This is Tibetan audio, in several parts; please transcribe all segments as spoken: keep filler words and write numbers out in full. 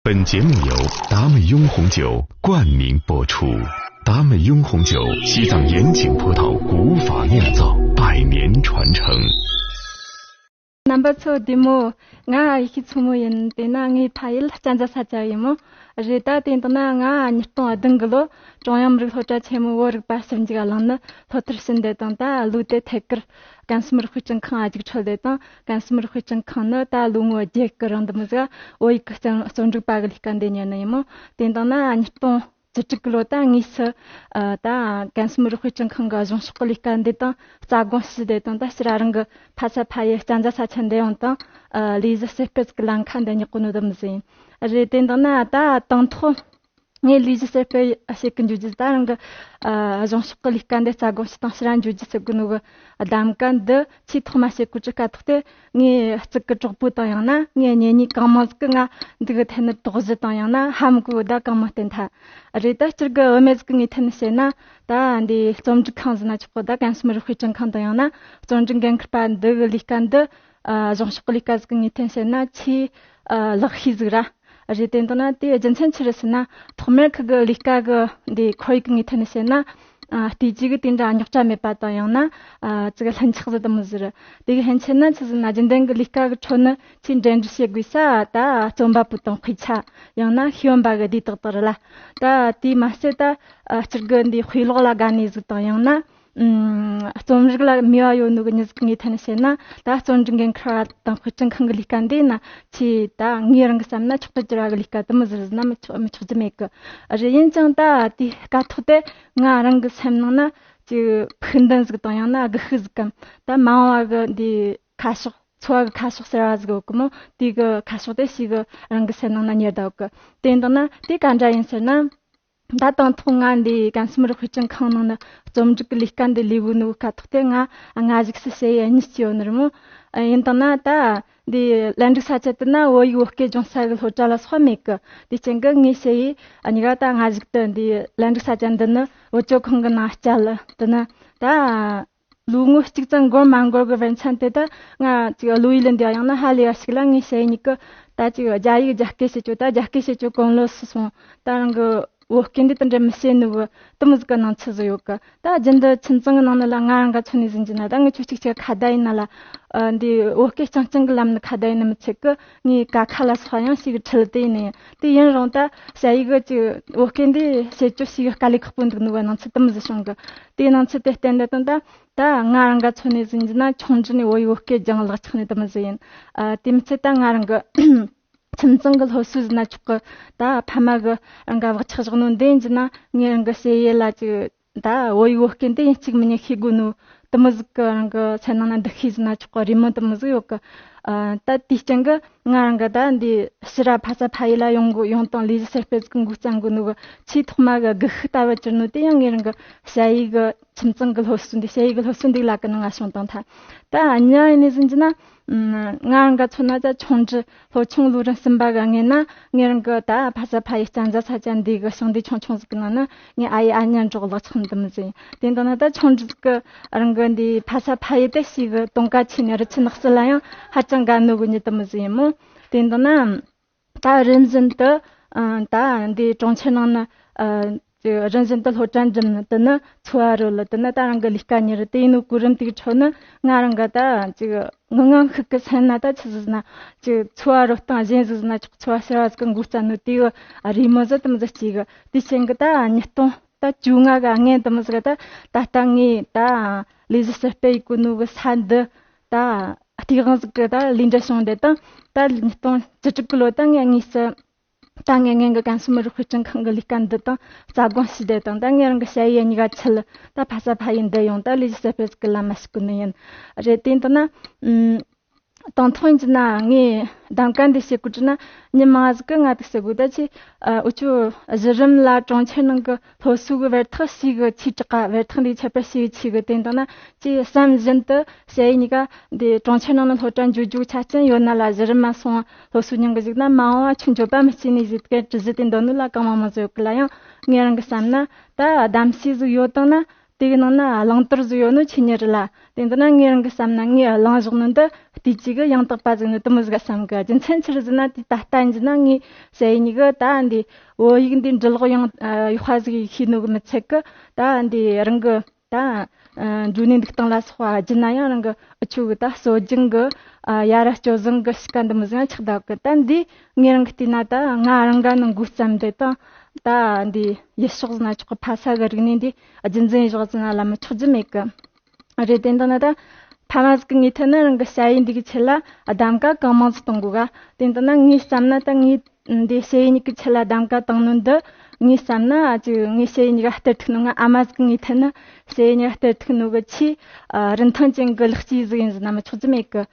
本节目由达美拥红酒冠名播出。达美拥红酒，西藏盐井葡萄古法酿造，百年传承。 རྣམ་པ་ཚོ་བདེ་མོ། ང་ཡེ་ཤེས་མཚོ་མོ་ཡིན། དེ་ན་ངའི་ཕ་ཡུལ་གཅན་ཚ་ས་ཆ་ཡིན་མོ། རེད། ད་དེ་འདི་ན་ང་ཉིས་སྟོང་བདུན་གི་ལོ་ཀྲུང་དབྱང་མི་རིགས་སློབ་གྲྭ་ཆེན་མོའི་བོད་རིག་པ་ཞིབ་འཇུག་གླིང་ནས་སློབ་མཐར་ཕྱིན་དེ་དང་། ད་ལོ་དེ་ཐད་ཀར་ཀན་སུའུ་མི་རིགས་དཔེ་སྐྲུན་ཁང་ང་རྒྱུགས་འཕྲོད་དེ་དང་། ཀན་སུའུ་མི་རིགས་དཔེ་སྐྲུན་ཁང་ནི་ད་ལོ་ངོ་བརྒྱད་གི་རིང་འདི་མོ་ཟིག་བོད་ཡིག་གི་རྩོམ་རྩོམ་སྒྲིག་པ་གི་ལས་ཀ་འདི་གཉེར་ནི་ཡིན་མོ། དེ་འདི་ན་ཉིས་སྟོང་བཅུ་དྲུག་གི་ལོ་ད་དངོས་སུ་ཨ་ད་ཀན་སུའུ་མི་རིགས་དཔེ་སྐྲུན་ཁང་གི་གཞུང་ཕྱོགས་ཀྱི་ལས་ཀ་འདི་དང་རྩ་དགོངས་ཞུས་དེ་དང་། ད་ཕྱིར་རང་གི་ཕ་ས་ཕ་ཡུལ་གཅན་ཚ་ས་ཆ་འདི་ཡོང་དང་། ཨ་ལས་གཞི་གསར་སྤེལ་གྱི་ལམ་ཁ་འདི་སྙེག་གོ་ནོ་དེ་མོ་ཟིག་ཡིན། རེད། དེ་འདི་ན་ད་དང་ཐོག་ངས་ལས་གཞི་གསར་སྤེལ་བྱེད་གི་འཇུག་རྒྱུ། ད་རང་གི་ཨ་གཞུང་ཕྱོགས་ཀྱི་ལས་ཀ་འདི་རྩ་དགོངས་ཞུས་དང་ཕྱིར་འཇུག་རྒྱུ་ཟེར་གོ་ནོ་གི་གདམ་ག་འདི་ཆེས་ཐོག་མ་བྱེད་གོ་དུས་སྐབས་ཐོག་དེ། ངའི་གཅིག་གི་གྲོགས་པོ་དང་ཡང་ན་ངའི་གཉེན་ཉེ་གང་མང་ཟིག་གིས་ང་འདི་གི་ཐད་ནས་དོགས་གཞི་དང་ཡང་ན་ཧ་མི་གོ་བ་ད་གང་མང་བསྟན་ཐལ། རེད། ད་སྤྱིར་གི་བུད་མེད་ཟིག་གི་ངོས་ཐད་ནས་བཤད་ན། ད་འདི་རྩོམ་སྒྲིག་ཁང་ཟེར་ན་ཆོག་གི། ད་ཀན་སུའུ་མི་རིགས་དཔེ་སྐྲུན་ཁང་དང་ཡང་ན་རྩོམ་སྒྲིག་འགན་འཁུར་པ་འདི་གི་ལས་ཀ་འདི་ཨ་གཞུང་ཕྱོགས་ཀྱི་ལས་ཀ་ཟིག་གི་ངོས་ཐད་ནས་བཤད་ན་ཆེས་ཨ་ལེགས་ཤོས་ཟིག་ར། རེད། དེ་འདི་ན་དེའི་རྒྱུ་མཚན་ཆི་རེད་ཟེར་ན། ཐོག་མར་ཁུ་གི་ལས་ཀ་གི་འདི་ཁོར་ཡུག་གི་ངོས་ཐད་ནས་བཤད་ན། ཨ་བལྟས་རྗེས་གི་དེ་འདྲ་རྙོག་དྲ་མེད་པ་དང་ཡང་ན་ཨ་ཅིག་ལྷིང་འཇགས་ཟིག་དེ་མོ་ཟིག་རེད། དེ་གི་ཕན་ཆད་ན་ཆི་ཟེར་ན། རྒྱུན་ལྡན་གི་ལས་ཀ་གི་ཁྲོད་ནས་ཆེས་འབྲེལ་འདྲིས་བྱེད་དགོས་ས་ད་རྩོམ་པ་པོ་དང་དཔེ་ཆ། ཡང་ན་ཤེས་ཡོན་པ་གི་སྡེ་དག་དག་རེད་ལ། ད་དེ་མ་ཟད་ད་ཨ་སྤྱིར་གི་འདི་དཔེ་ཀློག་ལ་དགའ་ནི་ཟིག་དང་ཡང་ན་ཨུམ་རྩོམ་རིག་ལ་མོས་པ་ཡོད་ནོ་གི་མྱི་ཟིག་གི་ངོས་ཐད་ནས་བཤད་ན། ད་རྩོམ་སྒྲིག་འགན་འཁུར་བ་དང་དཔེ་སྐྲུན་ཁང་གི་ལས་ཀ་འདི་ན་ཆེས་ད་ངས་རང་གི་བསམ་ན་མཆོག་ཏུ་གྱུར་པ་གི་ལས་ཀ་དེ་མོ་ཟིག་རེད་ཟེར་ན་མི་ཆོག་མི་ཆོག་རྒྱུ་མེད་གི། རེད། ཡིན་ཀྱང་ད་དེའི་སྐབས་ཐོག་དེ་ང་རང་གི་སེམས་ནང་ན་ཅིག་ཕུགས་འདུན་ཟིག་དང་ཡང་ན་སྒུལ་ཤུགས་ཟིག་གམ། ད་མ་འོངས་པ་གི་འདི་ཁ་ཕྱོགས། འཚོ་བ་གི་ཁ་ཕྱོགས་ཟེར་བ་ཟིག་ཡོད་གི་མོ། དེ་གི་ཁ་ཕྱོགས་དེ་ཞིག་གི་རང་གི་སེམས་ནང་ན་ཉར་བསྡད་ཡོད་གི། དེ་འདི་ན་དེ་ག་འདྲ་ཡིན་ཟེར་ན། ད་དང་ཐོག་ང་འདི་ཀན་སུའུ་མི་རིགས་དཔེ་སྐྲུན་ཁང་ནང་ན་རྩོམ་སྒྲིག་གི་ལས་ཀ་འདི་ལས་གོ་ནོ་སྐབས་ཐོག་དེ་ང་སྔ་གཞུག་སུ་ཞ་ཡི་གཉིས་སྐྱེས་ཡོད་ནི་རེད་མོ། ཡིན་དང་ན་ད་འདི་ལན་ཀྲུའུ་ས་ཆ་དེ་ན་བོད་ཡིག་བོད་སྐད་སྦྱོང་ས་གི་སློབ་གྲྭ་ལ་སོགས་མེད་གི། དེ་རྐྱེན་གི་ངས་ཞ་ཡི་གཉིས་ཀ་ད་སྔ་གཞུག་ཏུ་འདི་ལན་ཀྲུའུ་ས་ཆ་འདི་ནི་བུ་བཅོལ་ཁང་གི་ནང་བསྐྱལ། དེ་ནི་ད་ལོ་ངོ་གཅིག་ཙམ་འགོར་མ་འགོར་གི་བར་མཚམས་དེ་ད་ང་ཅིག་བློ་ཡུལ་ལ་འདི་ཡང་ན་ཧ་ལས་པ་ཞིག་ལ། ངས་ཞ་ཡི་གཉིས་ཀ་ད་ཅིག་རྒྱ་ཡིག་རྒྱ་སྐད་བཤད་རྒྱུ། ད་རྒྱ་སྐད་བཤད་རྒྱུ་གོམས་ལོབས་སུ་སོང་། ད་རང་གི་བོད་སྐད་འདི་དེ་འདྲ་མི་བཤད་ནི་བུ་དེ་མོ་ཟིག་གི་སྣང་ཚུལ་ཟིག་ཡོད་གི། ད་རྒྱུན་དུ་ཁྱིམ་ཚང་གི་ནང་ནས་ལ་ང་རང་ག་མཚོན་ནས་ཟེར་རྒྱུ་ན། ད་ངས་ཁྱོད་གཅིག་གཅིག་ཁ་བརྡ་ཡིན་ན་ལ་ཨ་འདི་བོད་སྐད་རྐྱང་རྐྱང་གི་ལམ་ནས་ཁ་བརྡ་ཡིན་ནི་མི་ཚད་གི། ངས་ཀ་ཁ་ལ་སོགས་ཡང་ཞིག་ཁྲིད་དེ་ཡིན་ནི་ཡིན། དེ་ཡིན་རུང་ད་ཞ་ཡི་གི་ཅིག་བོད་སྐད་འདི་བཤད་རྒྱུ་ཞིག་དཀའ་ལས་ཁག་པོ་འདུག་ནི་བུ་སྣང་ཚུལ་དེ་མོ་ཟིག་བྱུང་གི། དེའི་སྣང་ཚུལ་དེ་བསྟན་དེ་དང་ད། ད་ང་རང་ག་མཚོན་ནས་ཟེར་རྒྱུ་ན་ཆུང་དུས་ནས་བོད་ཡིག་བོད་སྐད་སྦྱངས་ལག་ཆགས་ནས་དེ་མོ་ཟིག་ཡིན། ཨ་དེ་མི་ཚད་ད་ང་རང་གི་ཁྱིམ་ཚང་གི་སློབ་གསོ་ཟེར་ན་ཆོག་གི། ད་ཕ་མ་གི་རང་ག་བག་ཆགས་བཞག་ནོ་འདི་ཡིན་རྒྱུ་ན། ངས་རང་གི་ཞ་ཡི་ལ་ཅིག་ད་བོད་ཡིག་བོད་སྐད་འདི་ཡིན་གཅིག་མིན་གཉིས་ཤེས་དགོས་ནོ་དེ་མོ་ཟིག་གི་རང་གི་སེམས་ནང་ན་འདུ་ཤེས་ཟེར་ན་ཆོག་གི། རེ་སྨོན་དེ་མོ་ཟིག་ཡོད་གི། ཨ་ད་དེའི་རྐྱེན་གི་ང་རང་གི་ད་འདི་ཕྱིར་ར་ཕ་ས་ཕ་ཡུལ་ལ་ཡོང་དགོས། ཡོང་དང་ལས་གཞི་གསར་སྤེལ་ཟིག་འགོ་བརྩམ་དགོས་ནོ་གི་ཆེས་ཐོག་མ་གི་སྒུལ་ཤུགས་ལྟ་བུ་གྱུར་ནོ་དེ་ཡང་ངས་རང་གི་ཞ་ཡི་གི་ཁྱིམ་ཚང་གི་སློབ་གསོ་འདི། ཞ་ཡི་གི་སློབ་གསོ་འདི་ལ་གི་ནང་ང་བྱུང་བཏང་ཐལ། ད་གཉིས་པ་ཡིན་ནི་ཟེར་རྒྱུ་ན། ང་རང་ག་མཚོན་ན་ད་ཆུང་དུས་སློབ་ཆུང་ལོ་རིམ་གསུམ་པ་གི་སྔོན་ན་ངས་རང་གི་ད་ཕ་ས་ཕ་ཡུལ་གཅན་ཚ་ས་ཆ་འདི་གི་ཞིང་སྡེ་ཆུང་ཆུང་ཟིག་གི་ནང་ན་ངའི་ཨ་ཡེ་ཨ་མྱེས་འགྲོགས་ལག་ཆགས་འདི་མོ་ཟིག་ཡིན། དེ་འདྲ་ན་ད་ཆུང་དུས་ཟིག་གི་རང་གི་འདི་ཕ་ས་ཕ་ཡུལ་དེ་ཞིག་གི་དུང་དཀར་ཆེ་ནས་རི་ཆུ་ནགས་གསེབ་ལ་ཡང་ཧ་ཅང་དགའ་ནོ་གི་མྱི་དེ་མོ་ཟིག་ཡིན་མོ། དེ་འདྲ་ན། ད་རིམ་བཞིན་དུ་ཨ་ད་འདི་གྲོང་ཁྱེར་ནང་ན་ཨ་ཅིག་རིམ་བཞིན་དུ་སློབ་གྲྭ་འགྲིམ་ནི་དེ་ནི་འཚོ་བ་རོལ་ལ་དེ་ནི་ད་རང་གི་ལས་ཀ་གཉེར། དེ་ཡིན་ནོ་གོ་རིམ་དེའི་ཁྲོད་ནི་ང་རང་གི་ད་ཅིག་ངང་ངང་ཤུགས་ཀྱིས་སེམས་ན་ད་ཆི་ཟིག་ན་ཅིག་འཚོ་བ་རོལ་སྟངས་གཞན་ཟིག་ཟིག་ན་ཆོག་འཚོ་བ་ཟེར་བ་ཟིག་གི་འགོ་བརྩམས་ནོ་དེ་གི་རེ་སྨོན་ཟིག་དེ་མོ་ཟིག་ཅིག་གི། དེའི་རྐྱེན་གི་ད་ཉིས་སྟོང་ད་བཅོ་ལྔ་གི་སྔོན་དེ་མོ་ཟིག་གི་ད་ད་ལྟ་ངས་ད་ལས་གཞི་གསར་སྤེལ་ཡེད་གོ་ནོ་གི་ས་འདི། ད་དེའི་དབང་ཟིག་གི་ད་ལས་འབྲས་བྱུང་བསྡད་དང་། ད་ཉིས་སྟོང་བཅུ་དྲུག་གི་ལོ་ད་ངས་དངོས་སུ་ད་ངས་ངེད་གི་ཀན་སུའུ་མི་རིགས་དཔེ་སྐྲུན་ཁང་གི་ལས་ཀ་འདི་དང་རྩ་དགོངས་ཞུས་བསྡད་དང་། ད་ངས་རང་གི་ཞ་ཡི་གཉིས་ཀ་ཁྲིད། ད་ཕ་ས་ཕ་ཡུལ་འདི་ཡོང་། ད་ལས་གཞི་གསར་སྤེལ་ཟིག་གི་ལམ་མ་ཞུགས་གོ་ནི་ཡིན། རེད། དེ་འདི་ན་ཨུམ། དང་ཐོག་ཡིན་རྒྱུ་ན་ངས་གདམ་ག་འདི་བྱེད་དགོས་རྒྱུ་ན། མྱི་མང་ཟིག་གིས་ང་འདི་ཟེར་གོ། ད་ཁྱེད་ཨ་འུ་ཆོ་གཞི་རིམ་ལ་གྲོང་ཁྱེར་ནང་གི་སློབ་གསོ་གི་བར་ཐག་ཞེ་གི་ཆེ་དྲགས་ག་བར་ཐག་འདི་ཁྱད་པར་ཞེ་གི་ཆེ་གི། དེ་འདི་ན་ཅིག་བསམ་བཞིན་དུ་ཞ་ཡི་གཉིས་ཀ་འདི་གྲོང་ཁྱེར་ནང་ནས་སློབ་གྲྭ་འགྱོ་རྒྱུ་ཆ་རྐྱེན་ཡོད་ན་ལ། གཞི་རིམ་མ་སོང་སློབ་གསོ་མྱོང་གི་བཅུག་ན་མ་འོངས་པ་ཁྱོད་འགྱོད་པ་མི་སྐྱེ་ནི་ཟེར་གི་དྲི་གཞི་དེ་འདོན་ནོ་ལ་གང་མང་མང་ཟིག་ཡོད་གི་ལ། ཡང་ངས་རང་གི་བསམ་ན་ད་གདམ་གསེས་ཟིག་ཡོད་དང་ན། དེ་གི་ནང་ན་གླང་དར་ཟིག་ཡོད་ནོ་ཆི་ཉི་རི་ལ། དེ་འདི་ན་ངའི་རང་གི་བསམ་ན་ངའི་གླང་བཞག་ནོ་འདི་བལྟས་ཅིག་གི་ཡང་དག་པ་ཟིག་ནི་དུ་མོ་ཟིག་བསམ་གི། རྒྱུ་མཚན་ཆི་རེད་ཟེར་ན། དེ་ད་ལྟ་ཡིན་ན་ངའི་ཞ་ཡི་ཉི་གི་ད་འདི་བོད་ཡིག་འདི་འབྲི་ཀློག་ཡང་ཡག་པ་ཟིག་ཤེས་ནོ་གི་མི་ཚད་གི། ད་འདི་རང་གི་ད་འགྲོ་ནས་འདུག་སྟངས་ལ་སོགས་པ་བརྒྱུད་ན་ཡང་རང་གི་འུ་ཆོ་གི་ད་སྲོལ་རྒྱུན་གི་ཡ་རབས་སྤྱོད་བཟང་གི་གཤིས་ཀ་འདི་མོ་ཟིག་ཡང་ཆགས་བསྡད་གི། ད་འདི་ངའི་རང་གི་བལྟས་ན་ད་ང་རང་ག་ནི་འགོ་བརྩམས་ཏེ་དང་ད་འདི་ཡུལ་ཕྱོགས་ཟིག་ན་ཆོག་གི། ཕ་ས་གི་རིག་གནས་འདི་རྒྱུན་འཛིན་ཡག་ཟིག་ན་ལ་མི་ཆོག་རྒྱུ་མེད་གི། རེད། དེ་འདི་ན་ད་ཕ་མ་ཟིག་གི་ངོས་ཐད་ན་རང་གི་ཞ་ཡི་འདི་གི་ཆེད་ལ་གདམ་ག་གང་མང་ཟིག་གཏོང་དགོས་ག། དེ་འདི་ན་ངའི་བསམ་ན་ད་ངའི་འདི་ཞ་ཡི་ཉི་གི་ཆེད་ལ་གདམ་ག་བཏང་ནོ་འདི་ངའི་བསམ་ན་ཅིག་ངའི་ཞ་ཡི་ཉི་ག་སྟེར་ཐུབ་ནོ། ང་ཨ་མ་ཟིག་གི་ངོས་ཐད་ན་ཞ་ཡི་ཉི་ག་སྟེར་ཐུབ་ནོ་གི་ཆེས་རིན་ཐང་ཅན་གི་ལེགས་སྐྱེས་ཟིག་ཡིན་ཟེར་ན་མི་ཆོག་རྒྱུ་མེད་གི།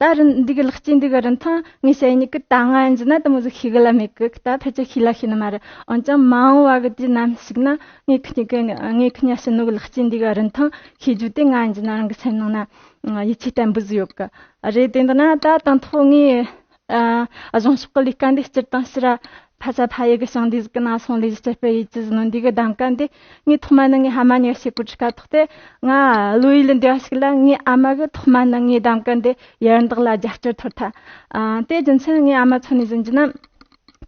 ད་རིན་འདི་གི་ལེགས་སྐྱེས་འདི་གི་རིན་ཐང་ངའི་ཞ་ཡི་ཉི་གི་ད་ང་ཡིན་ཟེར་ན་དུ་མོ་ཟིག་ཤེས་གི་ལ་མེད་གི། ད་ཕལ་ཆེར་ཤེས་ལ་ཤེས་ནི་མ་རེད། འོན་ཀྱང་མ་འོངས་བ་གི་དུས་ནམ་ཞིག་ན་ངས་ཁི་གཉིས་གི་ངས་ཁི་གཉིས་ཞུ་ནོ་གི་ལེགས་སྐྱེས་འདི་གི་རིན་ཐང་ཤེས་རྒྱུ་དེ་ང་ཡིན་ཟེར་ན་རང་གི་སེམས་ནང་ན་ཡིད་ཆེས་བརྟན་པོ་ཟིག་ཡོད་གི། རེད། དེ་འདི་ན་ད་དང་ཐོག་ངས་ཨ་གཞུང་ཕྱོགས་ཀྱི་ལས་ཀ་འདི་སྤྱིར་བཏང་ཕྱིར་ར་ཕ་ས་ཕ་ཡུལ་གྱི་ཞིང་སྡེ་ཟིག་གི་ནང་སོང་ལས་གཞི་རྩད་སྤེལ་ཡེད་རྒྱུ་ཟེར་ནོ་འདི་གི་གདམ་ག་འདི་ངས་ཐོག་མ་ནས་ངའི་ཕ་མ་གཉིས་ཀ་བཤད་གོ་དྲི་ཁ་ཐོག་སྟེ། ང་བློ་ཡུལ་ལས་འདས་པ་ཞིག་ལ་ངའི་ཨ་མ་གི་ཐོག་མ་ནས་ངའི་གདམ་ག་འདི་ཡར་འདེགས་ལ་རྒྱབ་སྐྱོར་ཐོབ་ཐལ། ཨ་དེ་རྒྱུ་མཚན་ངའི་ཨ་མ་མཚོན་ནས་ཟེར་རྒྱུ་ན།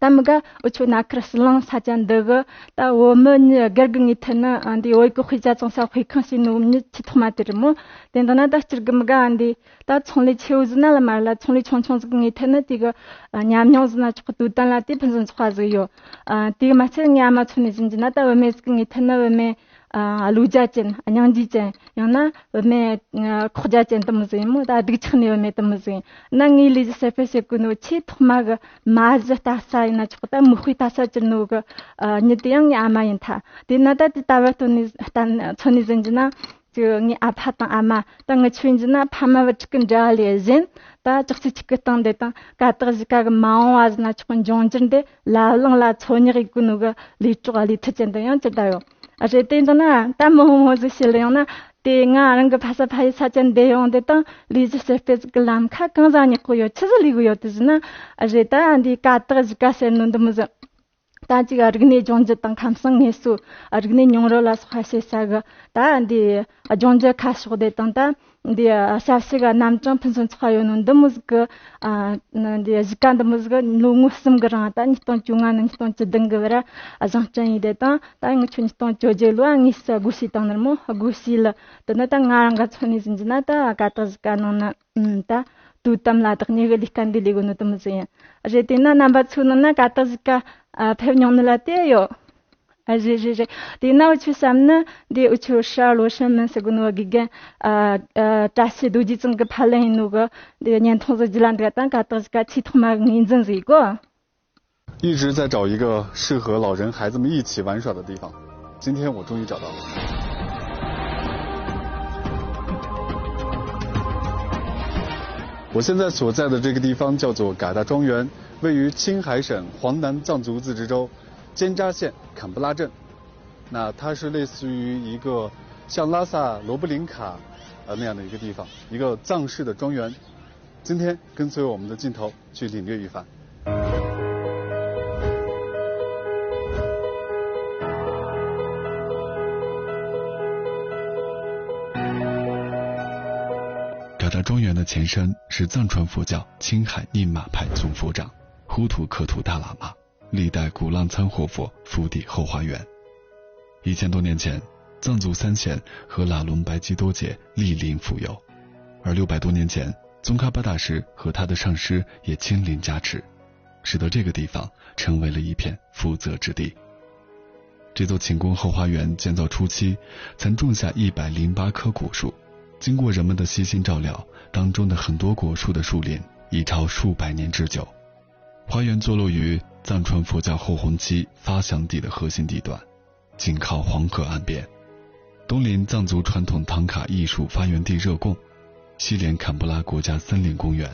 ད་མི་ག་འུ་ཆོ་ན་ཁར་ཟི་ལིང་ས་ཆ་འདི་གི་ད་བོད་མི་མྱི་སྒེར་གི་ངོས་ཐད་ན་ཨ་འདི་བོད་ཡིག་གི་དཔེ་ཆ་བཙོང་ས་དཔེ་ཁང་ཞིག་ནོ་མྱི་ཆེས་ཐོག་མ་དེ་རེད་མོ། དེ་འདི་ན་ད་སྤྱིར་གི་མི་ག་ཨ་འདི་ད་ཚོང་ལས་ཆེ་བོ་ཟིག་ན་ལ་མ་རེད་ལ། ཚོང་ལས་ཆུང་ཆུང་ཟིག་གི་ངོས་ཐད་ན་དེ་གི་ཨ་ཉམས་མྱོང་ཟིག་ན་ཆོག་གི། དུས་གཏན་ལ་དེ་ཕུན་སུམ་ཚོགས་པ་ཟིག་ཡོད། ཨ་དེ་གི་མ་ཚད་ངའི་ཨ་མ་མཚོན་ནས་ཟེར་རྒྱུ་ན་ད་བུད་མེད་ཟིག་གི་ངོས་ཐད་ན་བུད་མེད་ཨ་བློ་རྒྱ་ཅན། ཨ་སྙིང་རྗེ་ཅན། ཡང་ན་བུད་མེད་ཨ་ཁོག་རྒྱ་ཅན་དུ་མོ་ཟིག་ཡིན་མོ། ད་སྡུག་ཆགས་ནས་བུད་མེད་དུ་མོ་ཟིག་ཡིན་ན། ངའི་ལས་གཞི་གསར་སྤེལ་བྱེད་དགོས་ནོ་ཆེས་ཐོག་མ་གི་མ་གཞི་ལྟ་ས་ཡིན་ན་ཆོག་ད་མིག་དཔེ་ལྟ་ས་གྱུར་ནོ་གི་ཨ་མྱི་དེ་ཡང་ངའི་ཨ་མ་ཡིན་ཐལ། དེ་ན་ད་དེ་ལྟ་བ་སྟོན་ནས་ལྟ་མཚོན་ནས་ཟེར་རྒྱུ་ན། ཅིག་ངའི་ཨ་ཕ་དང་ཨ་མ་ད་ངི་ཆོས་ཡིན་རྒྱུ་ན་ཕ་མ་བུ་ཕྲུག་གི་འབྲེལ་བ་ལས་གཞན་ད་ཅོག་ཙེ་གཅིག་གི་སྟེང་དེ་དང་ཀ་དག་གཞིས་ཀ་གི་མ་འོངས་པ་ཟེར་ན་ཆོག་གི་འབྱུང་འགྱུར་འདི་ལ་ལང་ལ་འཚོལ་སྙེག་ཡེད་དགོས་ནོ་གི་ལས་གྲོགས་ལས་མཐུན་ཅན་དུ་ཡང་གྱུར་བསྡད་ཡོད། རེད། དེ་འདི་ན་ད་མི་ཧོ་མོ་ཟིག་བཤད་ལ་ཡོང་ན། དེ་ང་རང་གི་ཕ་ས་ཕ་ཡུལ་ས་ཆ་འདི་ཡོང་དེ་དང་ལས་གཞི་གསར་སྤེལ་ཟིག་གི་ལམ་ཁ་གང་ཟིག་སྙེག་གི་ཡོད། ཆི་ཟིག་ལས་གི་ཡོད་དེ་ཟེར་ན། རེད། ད་འདི་ཀ་དག་གཞིས་ཀ་ཟེར་ནོ་འདི་མོ་ཟིག་ད་ཅིག་རིག་གནས་སྦྱོང་རྒྱུ་དང་ཁམས་སངས་ངལ་གསོ། རིག་གནས་མྱོང་རོལ་ལ་སོགས་པ་བྱེད་ས་གི་ད་འདི་སྦྱོང་རྒྱུ་ཁ་ཕྱོགས་དེ་དང་ད་འདི་ཞབས་ཞུ་གི་རྣམ་གྲངས་ཕུན་སུམ་ཚོགས་པ་ཡོད་ནོ་འདི་མོ་ཟིག་གི་ཨ་འདི་གཞིས་ཀ་འདི་མོ་ཟིག་གི་ལོ་ངོ་གསུམ་གི་རིང་ད་ཉིས་སྟོང་བཅོ་ལྔ་ནས་ཉིས་སྟོང་བཅུ་བདུན་གི་བར་བཟང་བསྐྲུན་ཡེད་དེ་དང་། ད་ངི་ཆོ་ཉིས་སྟོང་བཅོ་བརྒྱད་ལོ་ཨ་དངོས་སུ་སྒོ་ཕྱེ་བཏང་ནི་རེད་མོ། སྒོ་ཕྱེ་ལ་དེ་ནི་ད་ང་རང་ག་མཚོན་ནས་ཟེར་རྒྱུ་ན་ད་ཀ་དག་གཞིས་ཀ་ནང་ན། ཨུམ། ད་དུས་དམ་ལ་བདག་ཉིད་ཀྱི་ལས་ཀ་འདི་ལས་དགོས་ནི་དེ་མོ་ཟིག་ཡིན། རེད། དེ་ན་རྣམ་པ་ཚོའི་ནང་ན་ཀ་དག་གཞིས་ཀ་ཨ་ཕེབས་མྱོང་ནི་ལ་དེ་ཡོད། ཨ་རེད་རེད་རེད། དེ་ན་འུ་ཆོའི་བསམ་ན་འདི་འུ་ཆོའི་ཧྲ་ལོ་ཧྲན་མིན་ཟེར་གོ་ནོ་དགེ་རྒན་ཨ་ཨ་བཀྲ་ཤིས་རྡོ་རྗེ་ཚང་གི་ཕབ་ལེན་ཡིན་ནོ་གི་འདི་བརྙན་ཐུང་ཟིག་བརྒྱུད་ལ་འདི་ག་དང་ཀ་དག་གཞིས་ཀ་ཆེས་ཐོག་མ་གི་ངོས་འཛིན་ཟིག་ཡིན་གོ། 一直在找一个适合老人孩子们一起玩耍的地方，今天我终于找到了。我现在所在的这个地方叫做嘎达庄园，位于青海省黄南藏族自治州尖扎县坎布拉镇。那它是类似于一个像拉萨罗布林卡呃那样的一个地方，一个藏式的庄园。今天跟随我们的镜头去领略一番。嘎达庄园的前身是藏传佛教青海宁玛派总佛长呼图克图大喇嘛。 历代古浪仓活佛府邸后花园。一千多年前，藏族三贤和喇伦白基多杰莅临护佑，而六百多年前，宗喀巴大师和他的上师也亲临加持，使得这个地方成为了一片福泽之地。这座寝宫后花园建造初期，曾种下一百零八棵果树，经过人们的悉心照料，当中的很多果树的树龄已超数百年之久。 花园坐落于藏传佛教后弘期发祥地的核心地段，紧靠黄河岸边。东临藏族传统唐卡艺术发源地热贡，西连坎布拉国家森林公园，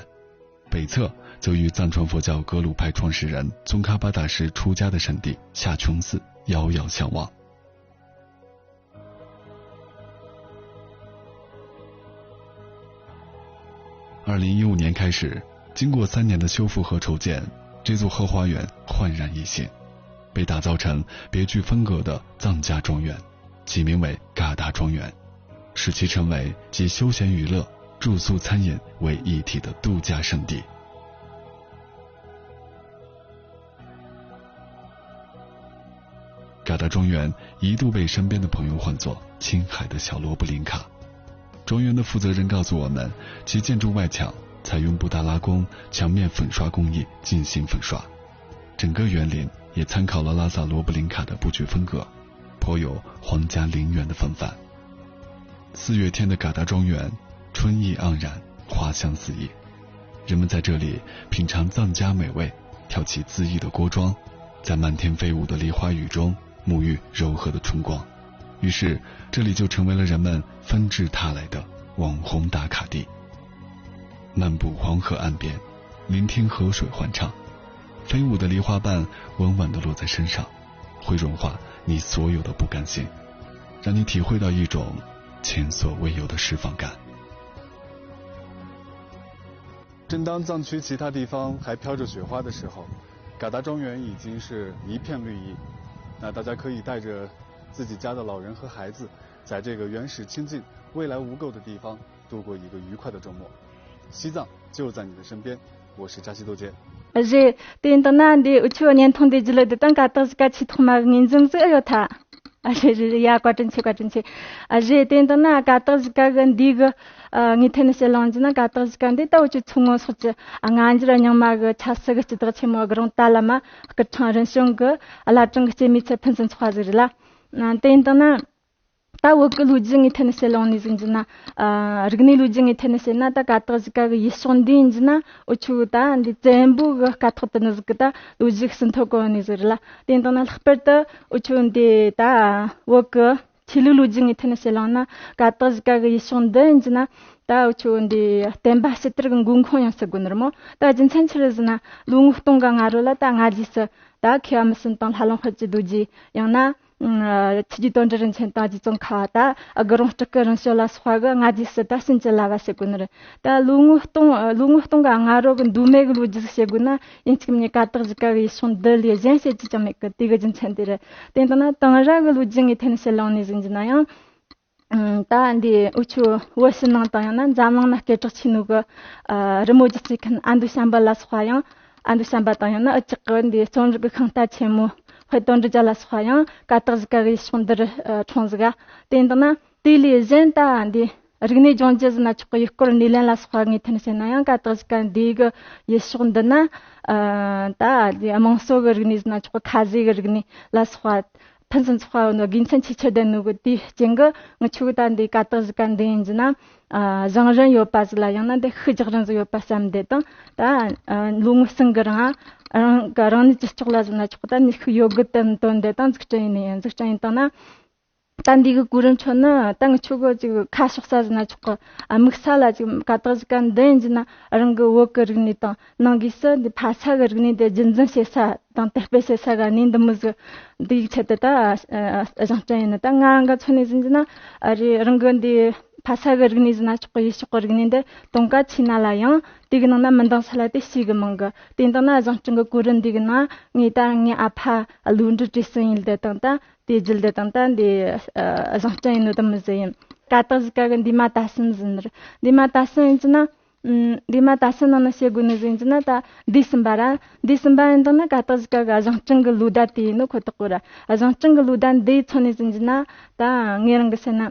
北侧则与藏传佛教格鲁派创始人宗喀巴大师出家的圣地夏琼寺遥遥相望。 二零一五年开始，经过三年的修复和筹建，这座后花园焕然一新，被打造成别具风格的藏家庄园。起名为嘎达庄园，使其成为集休闲娱乐、住宿、餐饮为一体的度假胜地。嘎达庄园一度被身边的朋友唤作“青海的小罗布林卡”。庄园的负责人告诉我们，其建筑外墙采用布达拉宫墙面粉刷工艺进行粉刷，整个园林也参考了拉萨罗布林卡的布局风格，颇有皇家陵园的风范。四月天的嘎达庄园，春意盎然，花香四溢。人们在这里品尝藏家美味，跳起恣意的锅庄，在漫天飞舞的梨花雨中沐浴柔和的春光。于是，这里就成为了人们纷至沓来的网红打卡地。漫步黄河岸边，聆听河水欢唱，飞舞的梨花瓣稳稳地落在身上，会融化你所有的不甘心，让你体会到一种前所未有的释放感。正当藏区其他地方还飘着雪花的时候，嘎达庄园已经是一片绿意。那大家可以带着自己家的老人和孩子，在这个原始清净、未来无垢的地方度过一个愉快的周末。西藏就在你的身边，我是扎西多杰。རེད། དེ་ཡིན་དང་ན་འདི་འུ་ཆོ་བརྙན་ཐུང་འདི་བརྒྱུད་ལ་འདི་དང་ཀ་དག་གཞིས་ཀ་ཆེས་ཐོག་མ་གི་ངོས་འཛིན་ཟིག་ཨེ་ཡོད་ཐལ། ཨ་རེད་རེད་རེད། ཡ། བཀའ་དྲིན་ཆེ། བཀའ་དྲིན་ཆེ། ཨ་རེད། དེ་ཡིན་དང་ན་ཀ་དག་གཞིས་ཀ་གི་འདི་གི་ཨ་ངོས་ཐད་ནས་བཤད་ལོང་གྱི་ན། ཀ་དག་གཞིས་ཀ་འདི་ད་འུ་ཆོ་མཚོ་སྔོན་སོགས་ཀྱི་ཨ་སྔ་འགྱུར་རྙིང་མ་གི་ཆབ་སྲིད་གི་སྤྱི་བདག་ཆེན་མོ་གི་རོང་ཏཱ་བླ་མ་སྐུ་ཕྲེང་རིམ་བྱོན་གི་བླ་བྲང་གི་སྐྱེད་མོས་ཚལ་ཕུན་སུམ་ཚོགས་པ་ཟིག་རེད་ལ། ཨ་དེ་ཡིན་དང་ན། ད་བོད་ཀྱི་ལོ་རྒྱུས་ངོས་ཐད་ནས་བཤད་ལོང་ནས་ཟིག་འགྱུར་ན། ཨ་རིག་གནས་ལོ་རྒྱུས་ངོས་ཐད་ནས་བཤད་ན། ད་ཀ་དག་གཞིས་ཀ་གི་ཡུལ་ཕྱོགས་འདི་ཡིན་རྒྱུ་ན། འུ་ཆོ་ད་འདི་བཙན་པོ་གི་སྐབས་ཐོག་ཏུ་ནི་ཟིག་གི་ད་ལོ་རྒྱུས་ཟིན་ཐོ་གོ་ནས་ཟིག་རེད་ལ། དེ་ཡིན་དང་ན་ལྷག་པར་དུ་འུ་ཆོ་འདི་ད་བོད་ཀྱི་ཆོས་ལུགས་ལོ་རྒྱུས་ངོས་ཐད་ནས་བཤད་ལོང་ན། ཀ་དག་གཞིས་ཀ་གི་ཡུལ་ཕྱོགས་འདི་ཡིན་རྒྱུ་ན། ད་འུ་ཆོ་འདི་བསྟན་པ་ཕྱི་དར་གི་འགོ་ཁུངས་ཡང་ཟེར་དགོས་ནི་རེད་མོ། ད་རྒྱུ་མཚན་ཆི་རེད་ཟེར་ན། ལོ་ངོ་སྟོང་གི་སྔ་རོལ་ལ་ད་སྔ་རྗེས་སུ་ད་མཁས་པ་མི་གསུམ་དང་། ལྷ་ལུང་དཔལ་གྱི་རྡོ་རྗེ། ཡང་ན། ཨ་ཆོས་རྗེ་དོན་གྲུབ་རིན་ཆེན་དང་རྗེ་ཙོང་ཁ་པ། ད་དགུ་རོང་སྤྲུལ་སྐུ་རིམ་བྱོན་ལ་སོགས་པ་གི་སྔ་རྗེས་སུ་ད་བྱིན་གྱིས་བརླབས་པ་ཟེར་དགོས་ནི་རེད། ད་ལོ་ངོ་སྟོང་ལོ་ངོ་སྟོང་གི་སྔ་རོལ་གི་མདོ་སྨད་གི་ལོ་རྒྱུས་ཟིག་བཤད་དགོས་ན། ཡིན་གཅིག་མིན་གཉིས་ཀ་དག་གཞིས་ཀ་གི་ཡུལ་ཕྱོགས་འདི་ལས་གཞན་བཤད་རྒྱུ་ཅང་མེད་གི། དེ་གི་རྒྱུ་མཚན་དེ་རེད། དེ་ཡིན་དང་ན་དེང་རབས་གི་ལོ་རྒྱུས་ངོས་ཐད་ནས་བཤད་ལོང་ནས་ཟིག་འགྱུར་ན་ཡང་། ཨ་ད་འདི་འུ་ཆོ་བོད་ཕྱི་ནང་དང་། ཡང་ན་འཛམ་གླིང་ན་སྐད་གྲགས་ཆེ་ནོ་གི་ཨ་རི་མོ་སྒྱུ་རྩལ་མཁན་ཨ་མདོ་བྱམས་པ་ལ་སོགས་པ་ཡང་། ཨ་མདོ་བྱམས་པ་དང་། ཡང་ན་འུ་ཅག་གི་འདི་རྩོམ་རིག་གི་ཤིང་རྟ་ཆེན་མོ་དཔལ་དོན་གྲུབ་རྒྱལ་ལ་སོགས་པ་ཡང་ཀ་དག་གཞིས་ཀ་གི་ཡུལ་ཕྱོགས་འདིར་ཨ་འཁྲུངས་ཟིག་ག། དེ་ཡིན་དང་ན་དེ་ལས་གཞན་ད་འདི་རིག་གནས་ལྗོངས་རྒྱུ་ཟེར་ན་ཆོག་གི། ཡུལ་སྐོར་སྣེ་ལེན་ལ་སོགས་པ་ངོས་ཐད་ནས་བཤད་ན་ཡང་། ཀ་དག་གཞིས་ཀ་འདི་གི་ཡུལ་ཕྱོགས་འདི་ན་ཨ་ད་འདི་དམངས་སྲོལ་གི་རིག་གནས་ཟེར་ན་ཆོག་གི། ཁ་ཟས་གི་རིག་གནས་ལ་སོགས་པ་ཕུན་སུམ་ཚོགས་པ་ཡོད་ནོ། དགེ་མཚན་ཆེས་ཆེར་ལྡན་ནོ་གི་དེའི་རྐྱེན་གྱིས། ངི་ཆོ་གི་ད་འདི་ཀ་དག་གཞིས་ཀ་འདི་ཡིན་རྒྱུ་ན། ཨ་བཞེངས་རིན་ཡོད་པ་ཟིག་ལ། ཡང་ན་འདི་ཤུགས་རྒྱག་རིན་ཟིག་ཡོད་པ་བསམ་བསྡད་དང་། ད་ཨ་ལོ་ངོ་གསུམ་གི་རིང་ང་རང་གི་རང་ཉིད་ཀྱི་ཕྱོགས་ལ་ཟེར་ན་ཆོག་གི། ད་ནུས་ཤུགས་ཡོད་དགུ་ཏུ་འདོན་བསྡད་དང་འཛུགས་སྐྲུན་ཡེད་ནི་ཡིན། འཛུགས་སྐྲུན་ཡེད་བཏང་ན། ད་འདི་གི་གོ་རིམ་ཁྲོད་ནི་ད་ངི་ཆོ་གི་ཅིག་ཁ་ཕྱོགས་ས་ཟེར་ན་ཆོག་གི། ཨ་དམིགས་ས་ལ་ཅིག་ཀ་དག་གཞིས་ཀ་འདི་ཡིན་རྒྱུ་ན། རང་གི་བོད་ཀྱི་རིག་གནས་དང་། ནང་སྒོས་སུ་འདི་ཕ་ས་གི་རིག་གནས་དེ་རྒྱུན་འཛིན་བྱེད་ས་དང་དར་སྤེལ་བྱེད་ས་གི་གནས་འདི་མོ་ཟིག་འདི་ཡི་ཆེད་དུ་ད་ཨ་བཞེངས་སྐྲུན་ཡེད་ནི། ད་ང་རང་གི་མཚོན་ནས་ཟེར་རྒྱུ་ན། ཨ་རེ། རང་གི་འདི་ཕ་ས་གི་རིག་གནས་ཟེར་ན་ཆོག་གི། ཡུལ་ཕྱོགས་གི་རིག་གནས་འདི་དུང་ཀ་ཆེ་ན་ལ་ཡང་། དེ་གི་ནང་ན་མི་འདང་ས་ལ་དེ་ཞེ་གི་མང་གི། དེ་ཡིན་དང་ན་བཞེངས་སྐྲུན་གི་གོ་རིམ་འདི་གི་ནང་ངས་ད་ངའི་ཨ་ཕ་བློ་གྲོས་བཀྲས་གསུམ་ཡིན་བསྡད་དང་། ད་དེ་བརྒྱུད་བསྡད་དང་། ད་འདི་ཨ་བཞེངས་སྐྲུན་ཡེད་ནོ་དེ་མོ་ཟིག་ཡིན། ཀ་དག་གཞིས་ཀ་གི་འདས་མ་ད་གསུམ་ཟེར་ནི་རེད། འདས་མ་ད་གསུམ་ཡིན་རྒྱུ་ན། ཨམ། འདས་མ་ད་གསུམ་ནང་ན་བཤད་དགོས་ནི་ཟིག་ཡིན་རྒྱུ་ན། ད་འདས་ཟིན་པ་ར། འདས་ཟིན་པ་ཡིན་དང་ན་ཀ་དག་གཞིས་ཀ་གི་བཞེངས་སྐྲུན་གི་ལོ་ཟླ་དེ་ཡིན་ནོ་ཁོ་ཐག་གོ་ར། བཞེངས་སྐྲུན་གི་ལོ་ཟླ་འདི་མཚོན་ནས་ཟེར་རྒྱུ་ན། ད་ངས་རང་གི་བཤད་ན།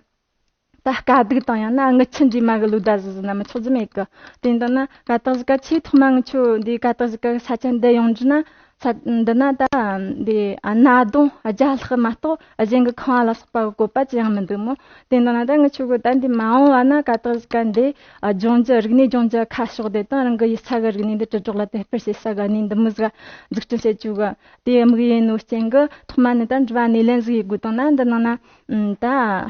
ད་དཀའ་སྡུག་དང་ཡང་ན་རྔུལ་ཆུ་འདྲེས་མ་གི་ལོ་ཟླ་ཟིག་ཟེར་ན་མི་ཆོག་རྒྱུ་མེད་གི། དེ་ཡིན་དང་ན་ཀ་དག་གཞིས་ཀ་ཆེས་ཐོག་མ་ངི་ཆོ་འདི་ཀ་དག་གཞིས་ཀ་གི་ས་ཆ་འདི་ཡོང་རྒྱུ་ན། ས་འདི་ན་ད་འདི་ཨ་གནའ་སྡོང་བརྒྱ་ལྷག་མ་གཏོགས་གཞན་གི་ཁང་བ་ལ་སོགས་པ་གི་བཀོད་པ་ཅི་ཡང་མི་འདུག་མོ། དེ་ཡིན་དང་ན་ད་ངི་ཆོ་གི་ད་འདི་མ་འོངས་པ་ན་ཀ་དག་གཞིས་ཀ་འདི་ཨ་ལྗོངས་རྒྱུ། རིག་གནས་ལྗོངས་རྒྱུ་ཁ་ཕྱོགས་བསྡད་དང་། རང་གི་ཡུལ་ས་གི་རིག་གནས་འདི་དྲིལ་སྒྲོག་ལ་དར་སྤེལ་བྱེད་ས་གི་གནས་འདི་མོ་ཟིག་འཛུགས་སྐྲུན་བྱེད་རྒྱུ་གི་དེ་དམིགས་ཡུལ་ཡིན་ནོ་རྐྱེན་གིས། ཐོག་མ་ནས་ད་འགྲུལ་བ་སྣེ་ལེན་ཟིག་ཡེད་དགོས་བཏང་ན། འདི་ནང་ན་ཨམ་ད་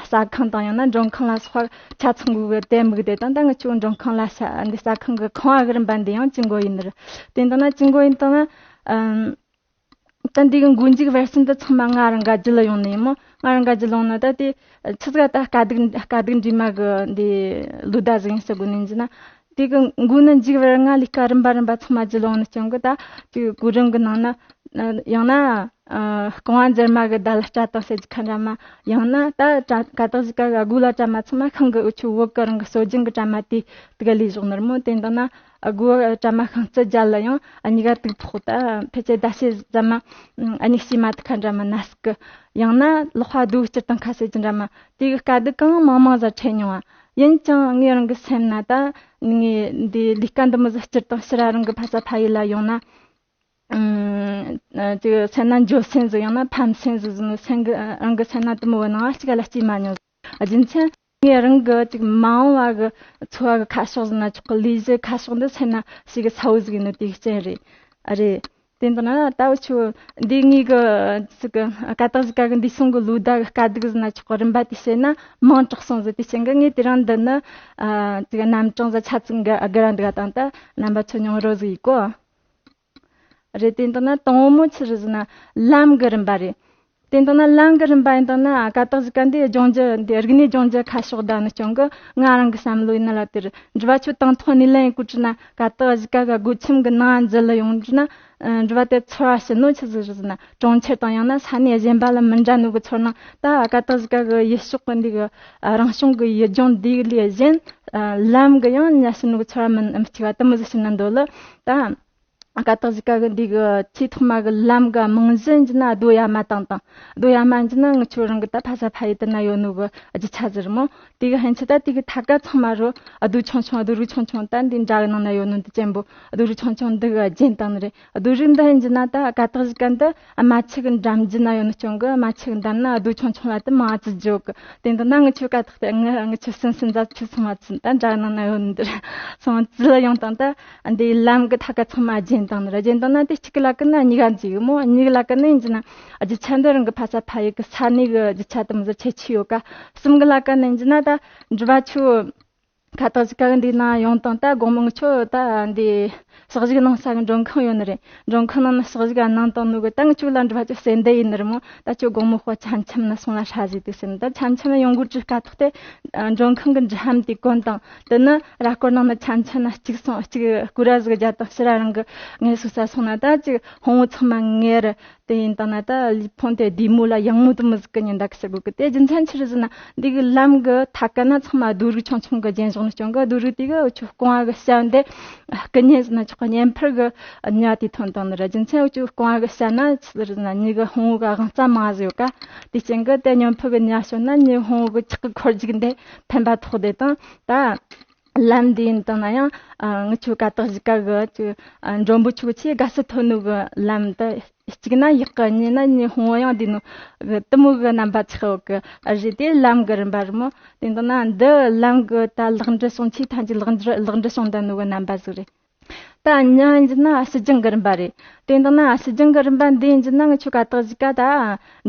ཟ་ཁང་དང་ཡང་ན་མགྲོན་ཁང་ལ་སོགས་པ་ཆ་ཚང་དགོས་གི་དེ་དམིགས་བསྡད་དང་། ད་ངི་ཆོ་མགྲོན་ཁང་ལ་ཟ་འདི་ཟ་ཁང་གི་ཁང་བ་གི་རིམ་པ་འདི་ཡང་ཇུས་འགོད་ཡེད་ནི་རེད། དེ་ཡིན་དང་ན་ཇུས་འགོད་ཡེད་བཏང་ན། ཨམ་ད་འདི་གི་མགོ་མཇུག་བར་གསུམ་དུ་ཚང་མ་ང་རང་ག་རྒྱུད་ལ་ཡོང་ནི་ཡིན་མོ། ང་རང་ག་རྒྱུད་ལ་ཡོང་ན་ད་དེ་ཆི་ཟིག་ད་དཀའ་སྡུག་དཀའ་སྡུག་འདྲེས་མ་གི་འདི་ལོ་ཟླ་ཟིག་ཡིན་ཟེར་དགོས་ནི་ཡིན་རྒྱུ་ན། དེ་གི་མགོ་ནས་མཇུག་བར་ང་ལས་ཀ་རིམ་པ་རིམ་པ་ཚང་མ་རྒྱུད་ལ་ཡོང་ནི་རྐྱེན་གིས། ད་དེ་གི་གོ་རིམ་གི་ནང་ན་ཡང་ན་ རྐང་བ་འཛེར་མ་གི་བརྡ་ལ་སྐྲ་དང་ཟེར་གྱི་ཁ་འདྲ་མ། ཡང་ན་ད་སྐྲ་ཀ་དག་གཞིས་ཀ་གི་སྒོ་ལ་སྐྲ་མ་ཚང་མ་ཤིང་གི་འུ་ཆོ་བོད་གི་རང་གི་སྲོལ་རྒྱུན་གི་སྐྲ་མ་དེ་དེ་ག་ལས་བཞག་ནི་རེད་མོ། དེ་འདྲ་ན་སྒོ་སྐྲ་མ་ཤིང་རྩི་རྒྱལ་ལ་ཡང་གཉིས་ཀ་དུག་ཕོག་ད་ཕལ་ཆེར་ཟླ་ཕྱེད་ཙམ་མ་གཉིད་སྐྱིལ་མ་ཐུག་ཁ་འདྲ་མ་ན་ཟུག་གི། ཡང་ན་ལག་པ་རྡོ་སྐྱུར་དང་ཁ་ཟེར་གྱི་འདྲ་མ་དེ་གི་དཀའ་སྡུག་གང་མང་མང་ཟིག་འཕྲད་མྱོང་བ། ཡིན་ཀྱང་ངས་རང་གི་སེམས་ན་ད་ངས་འདི་ལས་ཀ་འདི་མོ་ཟིག་སྤྱིར་བཏང་ཕྱིར་ར་རང་གི་ཕ་ས་ཕ་ཡུལ་ལ་ཡོང་ན། ཨ་ཅིག་སེམས་ན་འགྱོད་སེམས་ཟིག་ཡང་ན་ཕམ་སེམས་ཟིག་ཟིག་ནི་སེམས་གི་རང་གི་སེམས་ན་དུ་མོ་བ་ནང་གཅིག་ལ་སྐྱེས་མ་མྱོང་། རྒྱུ་མཚན་ངས་རང་གི་ཅིག་མ་འོངས་བ་གི་འཚོ་བ་གི་ཁ་ཕྱོགས་ཟིག་ན་ཆོག་གི། ལས་གཞི་ཁ་ཕྱོགས་འདི་སེམས་ན་ཞིག་གི་ས་བོ་ཟིག་ཡིན་ནི་དེ་གི་རྐྱེན་རེད། ཨ་རེད། དེ་འདྲ་ན་ད་འུ་ཆོ་འདི་ངེད་གི་ཅིག་གི་ཀ་དག་གཞིས་ཀ་གི་འདི་སོང་གི་ལོ་ཟླ་གི་དཀའ་སྡུག་ཟིག་ན་ཆོག་གི། རིམ་པ་དེ་བཤད་ན་མིང་གྲགས་སོང་ཟིག་དེ་རྐྱེན་གི་ངས་དེ་རིང་འདི་ནི་ཨ་ཅིག་རྣམ་གྲངས་ཟིག་ཆ་ཚིག་འགའ་འགའ་ར་འདུག་ག་དང་ད་རྣམ་པ་ཚོ་མྱོང་རོལ་ཟིག་ཡིན་གོ། རེད། དེ་འདྲ་ན་དང་པོ་མོ་ཆི་རེད་ཟེར་ན་ལམ་གི་རིམ་པ་རེད། དེ་འདྲ་ན་ལམ་གི་རིམ་པ་ཡིན་དང་ན་ཀ་དག་གཞིས་ཀ་འདི་ལྗོངས་རྒྱུ་འདི་རིག་གནས་ལྗོངས་རྒྱུ་ཁ་ཕྱོགས་བདག་ནི་རྐྱེན་གི་ང་རང་གི་བསམ་བློ་ཡིན་ན་ལ་དེར་འགྲུལ་པ་ཆོ་དང་ཐོག་ནས་ལན་ཡིན་གོ་དྲི་ན་ཀ་དག་གཞིས་ཀ་གི་སྒོ་ཁྱིམ་གི་ནང་འཛུལ་ལ་ཡོང་དྲི་ན་འགྲུལ་པ་དེ་ཚོར་བ་ཞིག་ནོ་ཆི་ཟིག་རེད་ཟེར་ན་གྲོང་ཁྱེར་དང་ཡང་ན་ས་གནས་གཞན་པ་ལ་མི་འདྲ་ནོ་གི་ཚོར་སྣང་ད་ཀ་དག་གཞིས་ཀ་གི་ཡུལ་ཕྱོགས་གི་འདི་གི་རང་བྱུང་གི་ཡུལ་ལྗོངས་འདི་ལས་གཞན་ལམ་གི་ཡང་ཉལ་ཞིག་ནོ་གི་ཚོར་བ་མི་མི་གཅིག་པ་དུ་མོ་ཟིག་ཞིག་ན་འདོད་ལ་ད། ཀ་དག་གཞིས་ཀ་གི་འདི་གི་ཆེས་ཐོག་མ་གི་ལམ་གི་རྨང་གཞི་ཡིན་གྱི་ན་རྡོ་ཡ་མ་དང་དང་། རྡོ་ཡ་མ་ཡིན་གྱི་ན་ངི་ཆོ་རང་གི་ད་ཕ་ས་ཕ་ཡུལ་དུ་ན་ཡོད་ནོ་གི་རྒྱུ་ཆ་ཟིག་རེད་མོ། དེ་གི་ཕན་ཆད་ད་དེ་གི་ཐད་ཀ་ཚང་མ་རུ་རྡོ་ཆུང་ཆུང་རྡོ་རིགས་ཆུང་ཆུང་ད་འདི་འདྲ་གི་ནང་ན་ཡོད་ནོ་འདི་ཅན་པོ་རྡོ་རིགས་ཆུང་ཆུང་འདི་གི་རྒྱན་བཏང་ནི་རེད། རྡོ་རིགས་འདི་ཡིན་གྱི་ན་ད་ཀ་དག་གཞིས་ཀ་འདི་རྨ་ཆུ་གི་འགྲམ་རྒྱུད་ན་ཡོད་ནོ་རྐྱེན་གི་རྨ་ཆུ་གི་འགྲམ་ན་རྡོ་ཆུང་ཆུང་ལ་དུ་མང་ཙི་འཇོག་གི། དེ་འདི་ན་ངི་ཆོ་ཀ་ཐག་ཏུ་ངི་ངི་ཆོ་སུན་སུན་ཛ་ཆུ་སོང་བ་ཚུན་ད་འདྲ་ནང་ན་ཡོད་འདིར་སོང་ཙི་ལ་ཡོང་དང་ད་འདི་ལམ་གི་ཐག་ཀ་ཚང་མ་རྒྱན་དང་ནི་ར་རྒྱན་དང་ན་དེ་གཅིག་གི་ལ་ཀི་ན་གཉིས་ཀ་འཛིག་མོ། གཉིས་ཀི་ལ་ཀི་ན་ཡིན་གྱི་ན་རྒྱུ་ཆ་འདི་རང་གི་ཕ་ས་ཕ་ཡུལ་གི་ས་གནས་གི་རྒྱུ་ཆ་དུ་མི་ཟེར་ཁྱད་ཆོས་ཡོད་ཀ། གསུམ་གི་ལ་ཀི་ན་ཡིན་གྱི་ན་ད་འགྲུལ་པ་ཆོ་ཁ་ཐག་ཅིག་ག་གི་འདི་ན་ཡོང་དང་ད་དགོང་མོ་ངི་ཆོ་ད་འདི་ཞག་ཞིག་ནང་ས་གི་མགྲོན་ཁང་ཡོད་ནི་རེད། མགྲོན་ཁང་ནང་ན་ཞག་ཞིག་ག་ནང་དང་ནུ་གི་ད་ངི་ཆོ་ལ་འགྲུལ་པ་ཆོ་སེ་འདི་ཡིན་ནི་རེད་མོ། ད་ཁྱོད་དགོང་མོ་ཁོ་འཆམ་འཆམ་ན་སོང་ལ་ཧྲ་ཟིག་དུ་ཟེར་ནི། ད་འཆམ་འཆམ་ན་ཡོང་གོ་ཅི་ཀ་ཐོག་དེ་མགྲོན་ཁང་གི་འཇིགས་ཧམ་དེ་གོན་དང་དེ་ནི་ར་སྐོར་ནང་ན་འཆམ་འཆམ་ན་གཅིག་སོང་གཅིག་སྐུ་ར་ཟིག་རྒྱ་དང་ཕྱི་ར་རང་གི་ངལ་གསོ་ས་སོང་ན་ད་ཅིག་ཕུང་བོ་ཚང་མ་ངལ་དེ་ཡིན་དང་ན་ད་ལུས་ཕུང་དེ་བདེ་མོ་ལ་ཡང་མོ་དུ་མི་ཟིག་གི་ཉིན་ད་གི་ཟེར་གོ་གི། དེ་རྒྱུ་མཚན་ཆི་རེད་ཟེར་ན་འདི་གི་ལམ་གི་ཐ་ཀ་ན་ཚང་མ་རྡོ་རིགས་ཆུང་ཆུང་གི་རྒྱན་བཞག་ནི་རྐྱེན་གི་རྡོ་རིགས་དེ་གི་འུ་ཆོ་རྐང་བ་གི་ཞབས་འདི་སྐུ་མཉེ་ཟེར་ན་ཆོག་གི་མཉེ་འཕུར་གི་ཉ་དེ་ཐོན་དང་ནི་ར། རྒྱུ་མཚན་འུ་ཆོ་རྐང་བ་གི་ཞབས་ན་ཆི་རེད་ཟེར་ན་མྱི་གི་ཕུང་བོ་གི་དབང་རྩ་མང་ཟིག་ཡོད་ཀ། དེ་རྐྱེན་གི་དེ་མཉེ་འཕུར་གི་ཉ་ཞོན་ན་མྱི་ཕུང་བོ་གི་ཁྲག་གི་འཁོར་རྒྱུག་འདི་ཕན་པ་ཐོགས་དེ་དང་ད། ལམ་འདི་ཡིན་དང་ན་ཡང་ཨ་ངི་ཆོ་ཀ་དག་གཞིས་ཀ་གི་ཅིག་ཨ་མགྲོན་པོ་ཆོ་ཆེས་དགའ་སུ་ཐོན་ནོ་གི་ལམ་དུ་གཅིག་ན་ཡག་གི་གཉིས་ན་ཉི་ཧོང་ཡང་འདི་ནོ་གི་དུ་མོ་གི་རྣམ་པ་ཆགས་ཡོད་གི། ཨ་རེད་དེ་ལམ་གི་རིམ་པ་རེད་མོ། དེ་འདི་ན་འདི་ལམ་གི་ད་ལག་འབྲི་སོང་ཆེས་ཐམས་ཅད་ལག་འབྲི་ལག་འབྲི་སོང་ད་ནོ་གི་རྣམ་པ་ཟིག་རེད། ད་ཉ་ཡིན་གྱི་ན་ཕྱི་ལྗང་གི་རིམ་པ་རེད། དེ་འདི་ན་ཕྱི་ལྗང་གི་རིམ་པ་འདི་ཡིན་གྱི་ན་ངི་ཆོ་ཀ་དག་གཞིས་ཀ་ད་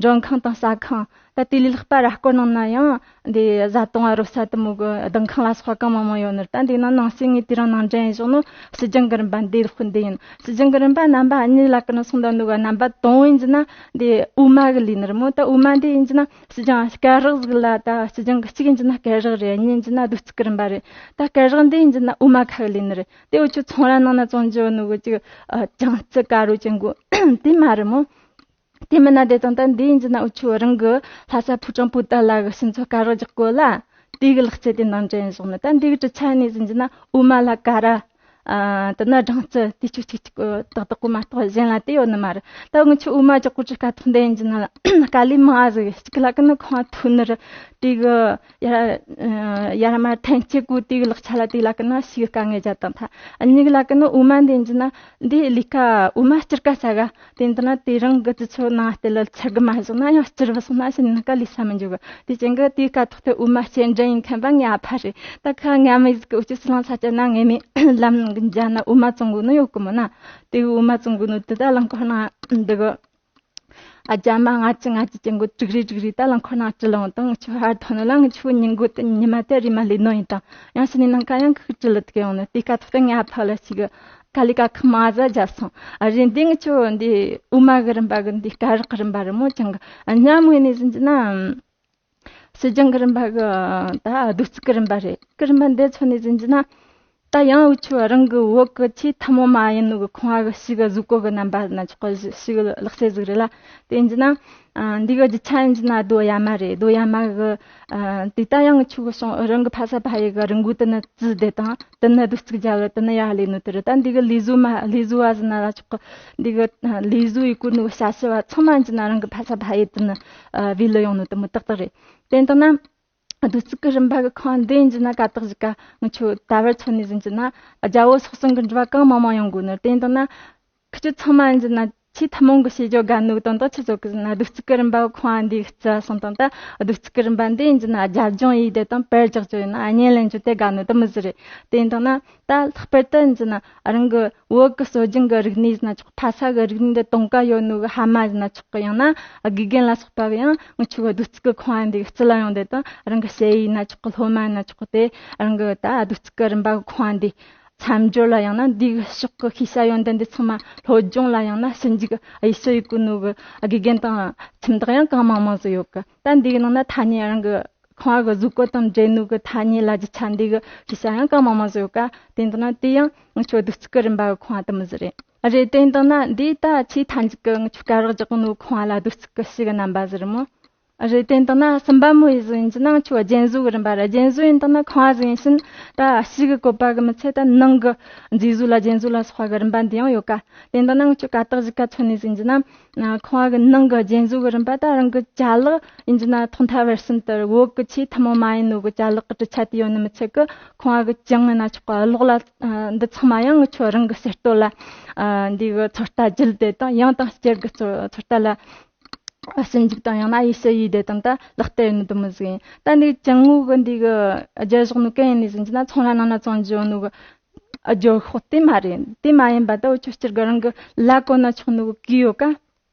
མགྲོན་ཁང་དང་ཟ་ཁང་ད་དེ་ལས་ལྷག་པ་ར་སྐོར་ནང་ན་ཡང་འདི་བཟའ་བཏུང་བ་རོལ་ས་དུ་མོ་གི་ལྡིང་ཁང་ལ་སོགས་གང་མང་མང་ཡོད་ནི་རེད། ད་འདི་ན་ནང་སྲིད་ངས་དེ་རིང་ནང་འདྲེན་བཞག་ནོ་ཕྱི་ལྗང་གི་རིམ་པ་འདི་ལྷག་འདི་ཡིན། ཕྱི་ལྗང་གི་རིམ་པ་རྣམ་པ་གཉིས་ལ་ཀི་ན་སོང་ད་ནུ་ག་རྣམ་པ་དང་ཡིན་གྱི་ན་འདི་འོ་མ་གི་ལས་ནི་རེད་མོ། ད་འོ་མ་འདི་ཡིན་གྱི་ན་ཕྱི་ལྗང་སྐེ་རགས་ཟིག་ལ་ད་ཕྱི་ལྗང་གི་གཅིག་ཡིན་གྱི་ན་སྐེ་རགས་རེད། གཉིས་ཡིན་གྱི་ན་རྡོ་རྩིག་གི་རིམ་པ་རེད། ད་སྐེ་རགས་འདི་ཡིན་གྱི་ན་འོ་མ་ཁ་གི་ལས་ནི་རེད། དེ་འུ་ཆོ་ཚོང་ར་ནང་ན་བཙོང་རྒྱུ་ནུ་གི་ཅིག་ཨ་ཅང་རྩི་དཀར་རོ་ཅན་གོ་དེ་མ་རེད་མོ། དེ་མིན་ན་དེ་དང་ད་འདི་ཡིན་གྱི་ན་འུ་ཆོ་རང་གི་ལྷ་ས་ཕོ་བྲང་པོ་ཏ་ལ་གི་ཕྱི་ཚོ་དཀར་རོ་རྒྱག་གོ་ལ་དེ་གི་ལག་རྩལ་དེ་ནང་འདྲེན་བཞག་ནི། ད་འདི་གི་གྲུ་ཆ་ནས་ཡིན་གྱི་ན་འོ་མ་ལ་ཀ་ར་ཨ་དེ་ན་སྦྲང་རྩི་དེ་ཆུ་གཅིག་གཅིག་གི་ཏག་ཏག་གོ་མ་གཏོགས་གཞན་ལ་དེ་ཡོད་ནི་མ་རེད། ད་ངི་ཆོ་འོ་མ་རྒྱག་གོ་ཅི་དཀའ་ཐུབ་འདི་ཡིན་གྱི་ན་དཀའ་ལས་མང་ཟིག་གཅིག་ལ་ཀི་ན་ཁང་ཐུག་ནི་རེད། དེ་གི་ཡར་ཡར་མར་འཐེན་སྤྱད་གོ་དེ་གི་ལག་ཆ་ལ་དེ་ལ་ཀི་ན་ཞིག་དཀའ་ངལ་བརྒྱབ་དང་ཐ། གཉིས་གི་ལ་ཀི་ན་འོ་མ་འདི་ཡིན་གྱི་ན་འདི་ལས་ཀ་འོ་མ་སྐྱུར་ཀ་ས་ག་དེ་འདི་ན་དེ་རང་གི་དུས་ཚོད་ནང་སྟེ་ལ་ཚར་གི་མ་སོང་ན་ཡང་སྐྱུར་བ་སོང་ན་ཞིག་ནི་ཀ་ལས་ས་མི་འཇུག་གི། དེ་ཅན་གི་དེ་ཀ་ཐོག་ཏུ་འོ་མ་སྐྱེལ་འདྲེན་ཡིན་མཁན་པ་ངའི་ཨ་ཕ་རེད། ད་ཁ་ངའི་མི་ཟིག་གི་འུ་ཅི་སི་ལང་ས་ཅན་ན་ངའི་མི་ལམ་གི་འཇའ་ན་འོ་མ་བཙོང་གོ་ནི་ཡོད་གི་མོ་ན། དེ་གི་འོ་མ་བཙོང་གོ་ནི་དེ་ད་རླངས་འཁོར་ནང་འདི་གི་ཨ་རྒྱ་མ་ང་ཅི་ང་ཅི་ཅན་གོ་དྲུག་རེ་དྲུག་རེ་ད་རླངས་འཁོར་ནང་ཅི་ལོང་དང་ཆུ་ཧར་ཐོན་ལ་ང་ཆུ་ཉིན་གོ་དེ་ཉི་མ་དེ་རེ་མ་ལས་ནོ་ཡིན་དང་ཡང་ཕྱི་ནས་ནང་ཁ་ཡང་ཁུག་ཅི་ལ་དེ་གི་ཡོང་ནི། དེ་ཀ་ཐོག་ཏུ་ངའི་ཨ་ཕ་ལ་ཞིག་གི་ཀ་ལི་ཀ་ཁི་མ་ཟ་རྒྱབ་སོང་། ཨ་རེ་འདི་ངི་ཆོ་འདི་འོ་མ་གི་རིམ་པ་གི་འདི་སྐ་རགས་གི་རིམ་པ་རི་མོ་ཅང་གི་ཨ་ཉམ་ངོས་ནས་ཟིན་གྱི་ན། ཕྱི་ལྗང་གི་རིམ་པ་གི་ད་རྡོ་རྩིག་གི་རིམ་པ་རེད། གི་རིམ་པ་འདི་ཚོ་ནས་ཟིན་གྱི་ན། ད་ཡང་འུ་ཆོ་རང་གི་བོད་གི་ཆེས་ཐུན་མོང་མ་ཡིན་ནོ་གི་ཁང་བ་གི་ཕྱི་གི་གཟུགས་སྐོར་གི་རྣམ་པ་ན་ཆོག་གི། ཕྱི་གི་ལག་རྩལ་ཟིག་རེད་ལ། དེ་ཡིན་རྒྱུ་ན། ཨ། འདི་གི་རྒྱུ་ཆ་ཡིན་རྒྱུ་ན་རྡོ་གཡའ་མ་རེད། རྡོ་གཡའ་མ་གི། ཨ། དེ་ད་ཡང་ཆུ་གི་སོང་རང་གི་ཕ་ས་ཕ་ཡུལ་གི་རི་མགོ་དེ་ནི་བཙུགས་བསྡད་དང་། དེ་ནི་རྡོ་བརྩིགས་རྒྱབ་ལ་དེ་ནི་ཡར་ལས་ནོ་དེ་རེད། ད་འདི་གི་ལས་བཟོ་མ་ལས་བཟོ་བ་ཟེར་ན་ལ་ཆོག་གི། འདི་གི་ལས་བཟོ་ཡི་གོ་ནོ་བྱ་བྱེད་པ་ཚང་མ་ཡིན་རྒྱུ་ན་རང་གི་ཕ་ས་ཕ་ཡུལ་དེ་ནི་བེད་ལ་ཡོང་ནོ་དེ་མོ་ཏག་ཏག་རེད། དེ་ཡིན་དང་ན། རྡོ་བརྩིགས་གི་རིམ་པ་གི་ཁང་བ་འདི་ཡིན་རྒྱུ་ན་ཀ་དག་གཞིས་ཀ་ང་ཆོ་ད་བར་མཚོན་ནས་ཟིན་རྒྱུ་ན། རྒྱ་བོད་སོག་གསུམ་གི་འགྲུལ་བ་གང་མང་མང་ཡོང་དགོས་ནི། དེ་ཡིན་དང་ན། ཁི་ཆོ་ཚང་མ་ཡིན་རྒྱུ་ན་ཆེས་ཐུན་མོང་གི་བྱེད་སྒོ་དགའ་ནོ་གི་དོན་དག་ཆི་ཟིག་གི་ཟེར་ན། རྡོ་བརྩིགས་གི་རིམ་པ་གི་ཁང་བ་འདི་བརྩིགས་སོང་དང་། ད་རྡོ་བརྩིགས་གི་རིམ་པ་འདི་ཡིན་རྒྱུ་ན་རྒྱབ་ལྗོངས་ཡིན་དེ་དང་། བར་རྒྱག་རྒྱུ་ཡིན་ན་བརྙན་ལེན་རྒྱུ་དེ་དགའ་ནོ་དེ་མོ་ཟིག་རེད། དེ་ཡིན་དང་ན། ད་ལྷག་པར་དུ་ཡིན་རྒྱུ་ན་རང་གི་བོད་གི་སྲོལ་རྒྱུན་གི་རིག་གནས་ཟེར་ན་ཆོག་ཕ་ས་གི་རིག་གནས་འདི་གཏོང་ག་ཡོད་ནོ་གི་ཕ་མ་ཟེར་ན་ཆོག་གི། ཡང་ན་དགེ་རྒན་ལ་སོགས་པ་གི་ཡང་ང་ཆོ་གི་རྡོ་བརྩིགས་གི་ཁང་བ་འདི་གི་རྩིག་ལ་ཡོང་དེ་དང་། རང་གི་ཞ་ཡི་ཡིན་ན་ཆོག་གི། སློབ་མ་ཡིན་ན་ཆོག་གི། དེ་རང་གི་ད་རྡོ་བརྩིགས་གི་རིམ་པ་གི་ཁང་བ་འདི་མཚམས་སྦྱོར་ལ། ཡང་ན་འདི་གི་ཕྱོགས་གི་ཤེས་བྱ་ཡོན་ཏན་འདི་ཚང་མ་སློབ་སྦྱོང་ལ། ཡང་ན་ཞིབ་འཇུག་དབྱེ་ཞིབ་ཡེད་གོ་ནོ་གི་དགེ་རྒན་དང་ཁྱིམ་བདག་ཡང་གང་མང་མང་ཟིག་ཡོད་གི། ད་འདི་གི་ནང་ན་ཐ་སྙད་རང་གི་ཁང་བ་གི་བཟོ་བཀོད་དང་འབྲེལ་ནོ་གི་ཐ་སྙད་ལ་རྒྱུ་ཆ་འདི་གི་ཤེས་བྱ་ཡང་གང་མང་མང་ཟིག་ཡོད་ཀ། དེ་འདྲ་ན་དེ་ཡང་ང་ཆོ་རྡོ་བརྩིགས་གི་རིམ་པ་གི་ཁང་བ་དེ་མོ་ཟིག་རེད། རེད། དེ་འདྲ་ན་འདི་ད་ཆེས་མཐའ་མཇུག་གི་ང་ཆོ་སྐ་རགས་རྒྱག་ནོ་ཁང་བ་ལ་རྡོ་བརྩིགས་གི་ཕྱི་གི་རྣམ་པ་ཟིག་རེད་མོ། རེད། དེ་འདྲ་ན་གསུམ་པ་མོ་ཡི་ཟིག་ཡིན་རྒྱུ་ན་ང་ཆོ་རྒྱན་བཟོ་གི་རིམ་པ་རེད། རྒྱན་བཟོ་ཡིན་དང་ན་ཁང་བ་ཟིག་ཡིན་ཕྱིན་ད་ཕྱི་གི་བཀོད་པ་གི་མི་ཚད་ད་ནང་གི་མཛེས་བཟོ་ལ་རྒྱན་བཟོ་ལ་སོགས་པ་གི་རིམ་པ་འདི་ཡང་ཡོད་ཀ། དེ་འདྲ་ན་ང་ཆོ་ཀ་དག་གཞིས་ཀ་མཚོན་ནས་ཟིག་ཡིན་རྒྱུ་ན། ཁང་བ་གི་ནང་གི་རྒྱན་བཟོ་གི་རིམ་པ་ད་རང་གི་ཅ་ལག་ཡིན་རྒྱུ་ན་ཐོག་མཐའ་བར་གསུམ་དུ་བོད་གི་ཆེས་ཐུན་མོང་མ་ཡིན་ནོ་གི་ཅ་ལག་གི་གྲུབ་ཆ་དེ་ཡོད་ནི་མི་ཚད་གི། ཁང་བ་གི་གྱང་ཡིན་ན་ཆོག་གི། གློག་ལ། ཨ། འདི་ཚང་མ་ཡང་ང་ཆོ་རང་གི་གསར་གཏོད་ལ། ཨ། འདི་གི་ཚོད་ལྟ་བརྒྱུད་དེ་དང་། ཡང་དང་བསྐྱར་གི་ཚོད་ཚོད་ལྟ་ལ་ཞིབ་འཇུག་དང་། ཡང་ན་དབྱེ་ཞིབ་ཡེད་དེ་དང་ད་ལག་བསྟར་ཡེད་ནི་དེ་མོ་ཟིག་ཡིན། ད་འདི་གྱང་ངོས་གི་འདི་གི་རྒྱབ་བཞག་ནོ་གན་ཡིན་ནི་ཟིག་ཡིན་རྒྱུ་ན་ཚོང་ར་ནང་ན་བཙོང་རྒྱུ་ཡོད་ནོ་གི། ཨ། རྒྱབ་ཤོག་དེ་མ་རེད། དེ་མ་ཡིན་པ་ད་འུ་ཆོ་སྤྱིར་གི་རང་གི་ལ་གོན་ན་ཆོག་ནོ་གི་གོས་ཡོད་ཀ།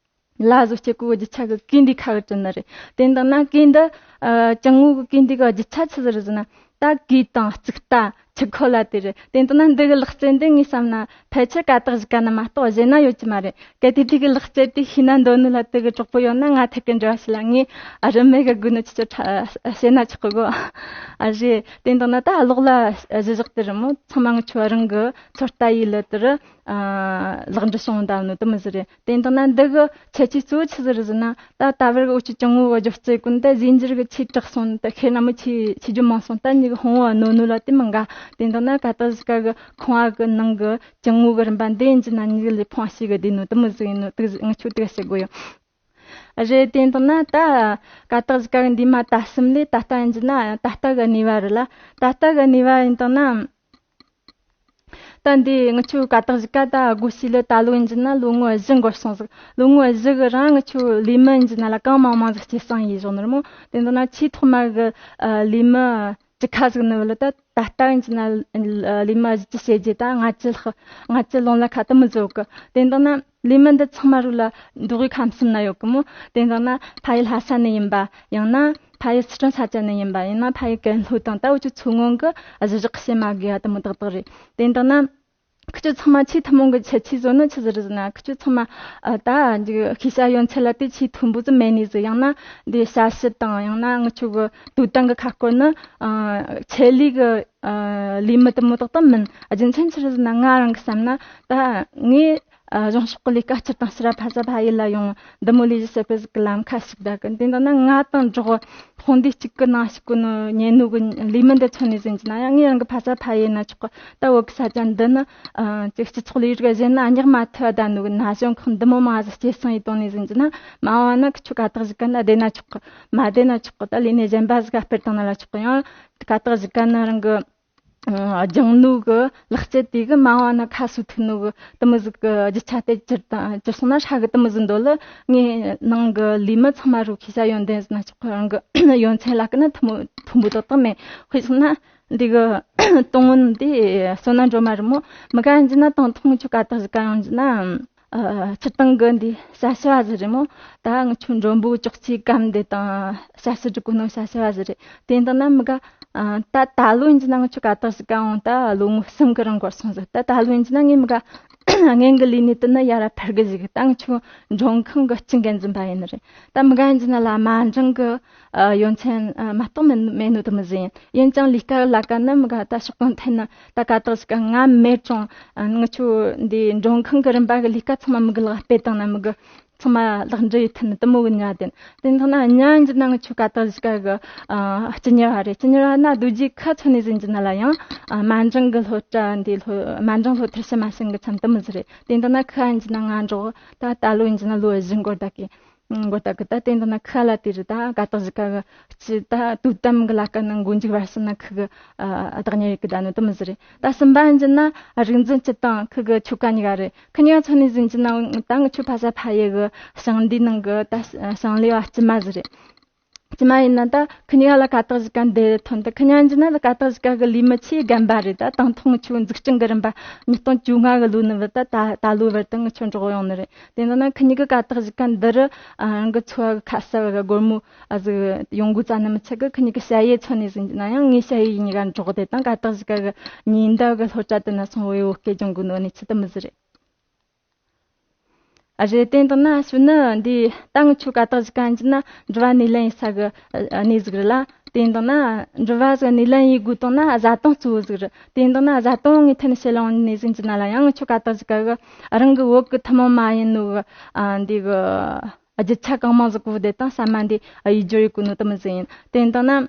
ལ་བཟོ་བྱེད་གོ་གི་རྒྱུ་ཆ་གི་གོས་འདི་ཁ་གི་བྲིས་ནི་རེད། དེ་འདྲ་ན་གོས་འདི། ཨ། གྱང་ངོས་གི་གོས་འདི་གི་རྒྱུ་ཆ་ཆི་ཟིག་རེད་ཟེར་ན། ད་གོས་དང་རྩིག་རྟ་ཆུ་ཁོལ་ལ་དེ་རེད། དེ་འདྲ་ན་འདི་གི་ལག་རྩལ་འདི་ངས་བསམ་ན་ཕལ་ཆེར་ཀ་དག་གཞིས་ཀ་ན་མ་གཏོགས་གཞན་ན་ཡོད་ཀྱི་མ་རེད། གལ་ཏེ་དེ་གི་ལག་རྩལ་དེ་ཤེས་ན་འདོད་ནོ་ལ་དེ་གི་གྲོགས་པོ་ཡོད་ན་ང་ཐད་ཀི་འབྲེལ་བ་བྱེད་ལ། ངས་ཨ་རི་མེ་གི་དགོས་ནོ་ཆི་ཆི་ཁྲ་བཤད་ན་ཆོག་གི་གོ། ཨ་རེད། དེ་འདྲ་ན་ད་གློག་ལ་གཞི་བཞག་དེ་རེད་མོ། ཚང་མ་ང་ཆོ་རང་གི་ཚོད་ལྟ་ཡེད་ལ་དེ་རུ། ཨ། ལེགས་འགྲུབ་བྱུང་བསྡད་ནོ་དེ་མོ་ཟིག་རེད། དེ་འདྲ་ན་འདི་གི་ཁྱད་ཆོས་གཙོ་བོ་ཆི་ཟིག་རེད་ཟེར་ན། ད་ད་བར་གི་འུ་ཆོ་གྱང་ངོས་གི་སྒྱུ་རྩལ་ཀུན་ཏུ་རྫས་འགྱུར་གི་ཆེས་དྲག་སོང་། ད་ཁེ་ན་མི་ཆེ་ཆེ་རྒྱུ་མང་སོང་། ད་མྱི་གི་ཧོང་བོ་གནོད་ནོ་ལ་དེ་མི་དགའ། དེ་འདྲ་ན་ཀ་དག་གཞིས་ཀ་གི་ཁང་བ་གི་ནང་གི་གྱང་ངོས་གི་རིམ་པ་འདི་ཡིན་རྒྱུ་ན་མྱི་གི་ལུས་ཕུང་ཞིག་གི་བདེ་ནོ་དེ་མོ་ཟིག་ཡིན་ནོ་དེ་ང་ཆོ་དེ་ག་བཤད་དགོས་ཡོད། རེད། དེ་འདྲ་ན་ད་ཀ་དག་གཞིས་ཀ་གི་འདི་མ་ད་གསུམ་ལས་ད་ལྟ་ཡིན་རྒྱུ་ན་ད་ལྟ་གི་གནས་བབ་རེད་ལ། ད་ལྟ་གི་གནས་བབ་ཡིན་དང་ན། ད་འདི་ང་ཆོ་ཀ་དག་གཞིས་ཀ་ད་སྒོ་ཕྱེས་ལ་ད་ལོ་ཡིན་རྒྱུ་ན་ལོ་ངོ་བཞི་འགོར་སོང་ཟིག་ལོ་ངོ་བཞི་གི་རིང་ང་ཆོ་ལས་མི་ཡིན་རྒྱུ་ན་ལ་གང་མང་མང་ཟིག་སྐྱེད་སྲིང་ཡེད་བཞག་ནི་རེད་མོ། དེ་འདྲ་ན་ཆེས་ཐོག་མ་གི་ཨ་ལས་མི་བཅུ་ཁ་ཟིག་ནི་བ་ལ། ད་ད་ལྟ་ཡིན་རྒྱུ་ན་ལས་མི་བཞི་བཅུ་ཞེ་བརྒྱད་དང་ལྔ་བཅུ་ལྷག་ལྔ་བཅུ་ལོངས་ལ་ཁ་དེ་མོ་ཟིག་གི། དེ་འདྲ་ན་ལས་མི་འདི་ཚང་མ་རུ་ལ་མདོ་དབུས་ཁམས་གསུམ་ན་ཡོད་གི་མོ། དེ་འདྲ་ན་ཕ་ཡུལ་ལྷ་ས་ནས་ཡིན་པ། ཡང་ན་ཕ་ཡུལ་སི་ཁྲོན་ས་ཆ་ནས་ཡིན་པ། ཡང་ན་ཕ་ཡུལ་ཀན་ལྷོ་དང་། ད་འུ་ཆོ་མཚོ་སྔོན་གི་གཞི་བཞག་བཤད་མ་དགོས་ཡ་དེ་མོ་ཏག་ཏག་རེད། དེ་འདྲ་ན་ཁི་ཆོ་ཚང་མ་ཆེས་ཐུན་མོང་གི་ཁྱད་ཆོས་བཟོ་ནི་ཆི་ཟིག་རེད་ཟེར་ན། ཁི་ཆོ་ཚང་མ་ཨ་ད་ཤེས་བྱ་ཡོན་ཚད་ལ་དེ་ཆེས་མཐོན་པོ་ཟིག་མེད་ནི་ཟིག་ཡང་ན་འདི་ཞབས་ཕྱི་དང་། ཡང་ན་ང་ཆོ་གི་དོ་དམ་གི་ཁ་སྐོར་ནི་ཨ་ཆེད་ལས་གི་ཨ་ལས་མི་དེ་མོ་ཏག་ཏག་མིན། རྒྱུ་མཚན་ཆི་རེད་ཟེར་ན། ང་རང་གི་བསམ་ན་ད་ངས་ཨ་གཞུང་ཕྱོགས་གི་ལས་ཀ་སྤྱིར་བཏང་ཕྱིར་ར་ཕ་ས་ཕ་ཡུལ་ལ་ཡོང་འདི་མོ་ལས་གཞི་གསར་སྤེལ་ཟིག་གི་ལམ་ཁ་ཞུགས་བསྡད་གི། དེ་འདྲ་ན་ང་དང་འགྲོགས་དཔུང་སྡེ་གཅིག་གི་ནང་ཞུགས་གོ་ནོ་ཉན་ནོ་གི་ལས་མི་འདི་མཚོན་ནས་ཟིན་རྒྱུ་ན་ཡང་ངས་རང་གི་ཕ་ས་ཕ་ཡུལ་ན་ཆོག་གི། ད་བོད་གི་ས་ཆ་འདི་ནི་ཨ་ཅིག་སྤྱི་ཚོགས་ལས་རིགས་གཞན་ན་རྙེད་མ་ཐུབ་བསྡད་ནོ་གི་ན་གཞོན་ཁག་འདི་མོ་མང་ཟིག་སྐྱེད་སྲིང་ཡེད་བཏང་ནས་ཟིན་རྒྱུ་ན། མ་འོངས་ན་ཁི་ཆོ་ཀ་དག་གཞིས་ཀ་ན་བསྡད་ན་ཆོག་གི། མ་བསྡད་ན་ཆོག་གི། ད་ལས་གནས་གཞན་པ་ཟིག་ག་སྤེལ་བཏང་ན་ལ་ཆོག་གི། ཡང་ཀ་དག་གཞིས་ཀ་ན་རང་གི་ཨ་སྦྱངས་ནོ་གི་ལག་རྩལ་དེ་གི་མ་འོངས་ན་ཁ་གསོ་ཐུབ་ནོ་གི་དེ་མོ་ཟིག་གི་རྒྱུ་ཆ་དེ་གྱུར་དང་གྱུར་སོང་ན་ཧྲ་གི་དེ་མོ་ཟིག་འདོད་ལ། ངའི་ནང་གི་ལས་མི་ཚང་མ་རུ་ཤེས་བྱ་ཡོན་ཏན་ཟིན་ན་ཆོག་གི། རང་གི་ཡོན་ཚད་ལ་ཀི་ན་མཐོན་པོ་མཐོན་པོ་ཏག་ཏག་མེད། དཔེ་བཞག་ན་འདི་གི་ཏུང་ཝུན་དེ་བསོད་ནམས་སྒྲོལ་མ་རེད་མོ། མི་ག་ཡིན་རྒྱུ་ན་དང་ཐོག་ང་ཆོ་ཀ་དག་གཞིས་ཀ་ཡོང་རྒྱུ་ན། ཨ་སྤྱིར་བཏང་གི་འདི་བྱ་བྱེད་པ་ཟིག་རེད་མོ། ད་ང་ཆོ་མགྲོན་པོ་ཅོག་ཙེ་སྒམ་འདི་དང་བྱ་བྱེད་སྒྲིག་གོ་ནོ་བྱ་བྱེད་པ་ཟིག་རེད། དེ་འདྲ་ན་མི་ག་ཨ་ད་ད་ལོ་ཡིན་རྒྱུ་ན་ང་ཆོ་ཀ་དག་གཞིས་ཀ་ཡོང་ད་ལོ་ངོ་གསུམ་གི་རིང་འགོར་སོང་ཟིག་ད་ད་ལོ་ཡིན་རྒྱུ་ན་ངས་མི་ག་ སྔོན་གྱི་ལས་གནས་དེ་ནི་ཡར་འཕར་གི་ཞིག་ད་ང་ཆོ་མགྲོན་ཁང་གི་སྤྱི་འགན་འཛིན་པ་ཡིན་ནི་རེད། ད་མི་ག་ཡིན་ན་ལ་མ་འགྲང་གི་ཡོན་ཚད་མ་གཏོགས་མེད་མེད་ནོ་དེ་མི་ཟིན་ཡིན། ཡིན་ཀྱང་ལས་ཀ་ལ་ཀ་ནི་མི་ག་ད་ཕྱོགས་གང་ཐད་ན་ད་ཀ་དག་ཞིག་ག་ང་མེད་ཀྱང་ང་ཆོ་འདི་མགྲོན་ཁང་གི་རིམ་པ་གི་ལས་ཀ་ཚང་མ་མི་གི་ལག་སྤེལ་བཏང་ན་མི་གི་ཚང་མ་ལག་འབྲི་ཡི་ཐུན་དུ་མོ་གི་ཉ་དེན། དེ་འདྲ་ན་ཉ་འཇི་ན་ང་ཆོ་ཀ་དག་གཞི་ཀ་གི་སྤྱི་ཉ་བ་རེད། སྤྱི་ཉ་བ་ན་རྡོ་རྗེ་ཁ་ཚོ་ནས་ཟིན་གྱི་ན་ལ་ཡང་མ་འཇང་གི་སློབ་གྲྭ་འདི་སློབ་མ་འཇང་སློབ་མཐར་ཕྱིན་མ་ཕྱིན་གི་ཚམ་དུ་མི་ཟི་རེད། དེ་འདྲ་ན་ཁ་འཇི་ན་ང་འགྲོ་ད་ད་ལོ་འཇི་ན་ལོ་བཞི་འགོར་ད་གི་འགོར་ད་གི་ད་དེ་འདྲ་ན་ཁ་ལ་དེ་རེད། ད་ཀ་དག་གཞི་ཀ་གི་སྤྱི་ད་དུས་དམ་གི་ལ་ཀ་ན་འགོ་འཇུག་བར་སི་ན་ཁི་གི་བདག་ཉར་ཡི་གི་ད་ནི་དུ་མི་ཟི་རེད། ད་གསུམ་པ་འཇི་ན་རིག་འཛིན་སྤྱི་དང་ཁི་གི་ཆོ་ག་གཉིས་ཀ་རེད། ཁི་གཉིས་ཀ་ཚོ་ནས་ཟིན་གྱི་ན་ད་ང་ཆོ་ཕ་ས་ཕ་ཡི་གི་ཞིང་འདིའི་ནང་གི་ད་ཞིང་ལས་བ་སྐྱི་མ་ཟི་རེད། སྐྱི་མ་ཡིན་ན་ད་ཁི་གཉིས་ཀ་ལ་ཀ་དག་གཞི་ཀ་འདི་ཐོན་ད་ཁི་གཉིས་ཀ་འཇི་ན་ད་ཀ་དག་གཞི་ཀ་གི་ལས་མི་ཆེས་རྒན་པ་རེད། ད་དང་ཐོག་ང་ཆོ་འཛུགས་སྐྲུན་གི་རིམ་པ་ཉིས་སྟོང་བཅོ་ལྔ་གི་ལོ་ནི་བུ་ད་ད་ད་ལོ་བར་དུ་ང་ཆོ་འགྲོགས་ཡོང་ནི་རེད། དེ་འདྲ་ན་ཁི་གཉིས་ཀ་ཀ་དག་གཞི་ཀ་འདི་རུ་རང་གི་འཚོ་བ་གི་ཁ་གསབ་གི་སྒོར་མོ་ཨ་ཟི་ཡོང་སྒོ་རྩ་ནི་མི་ཆེ་གི་ཁི་གཉིས་ཀ་ཞ་ཡི་ཚོ་ནས་ཟིན་གྱི་ན་ཡང་ངའི་ཞ་ཡི་གཉིས་ཀ་འགྲོགས་དེ་དང་ཀ་དག་གཞི་ཀ་གི་ཉིན་ཟླ་གི་སློབ་གྲྭ་དེ་ན་སོང་བའི་བོད་སྐད་སྦྱོང་གི་ནོ་ནི་ཆི་དུ་མི་ཟི་རེད། ཨ་རེད། དེ་འདྲ་ན་ཤུ་ནི་འདི་ད་ང་ཆོ་ཀ་དག་གཞི་ཀ་འཇི་ན་འགྲུལ་བ་སྣེ་ལེན་ཡི་ས་གི་གནས་ཟིག་རེད་ལ། དེ་འདྲ་ན་འགྲུལ་བ་ཟིག་སྣེ་ལེན་ཡི་དགོས་དང་ན་བཟའ་བཏུང་གཙོ་བོ་ཟིག་རེད། དེ་འདྲ་ན་བཟའ་བཏུང་ངའི་ཐད་ནས་ཤེས་ལོང་ནས་ཟིན་གྱི་ན་ལ་ཡང་ང་ཆོ་ཀ་དག་གཞི་ཀ་གི་རང་གི་བོད་གི་ཐུན་མོང་མ་ཡིན་ནོ་གི་འདི་གི་རྒྱུ་ཆ་གང་མང་ཟིག་གོ་བསྡད་དང་ས་མ་འདི་ཡིད་སྦྱོར་ཡི་གོ་ནོ་དུ་མི་ཟིན་ཡིན། དེ་འདྲ་ན།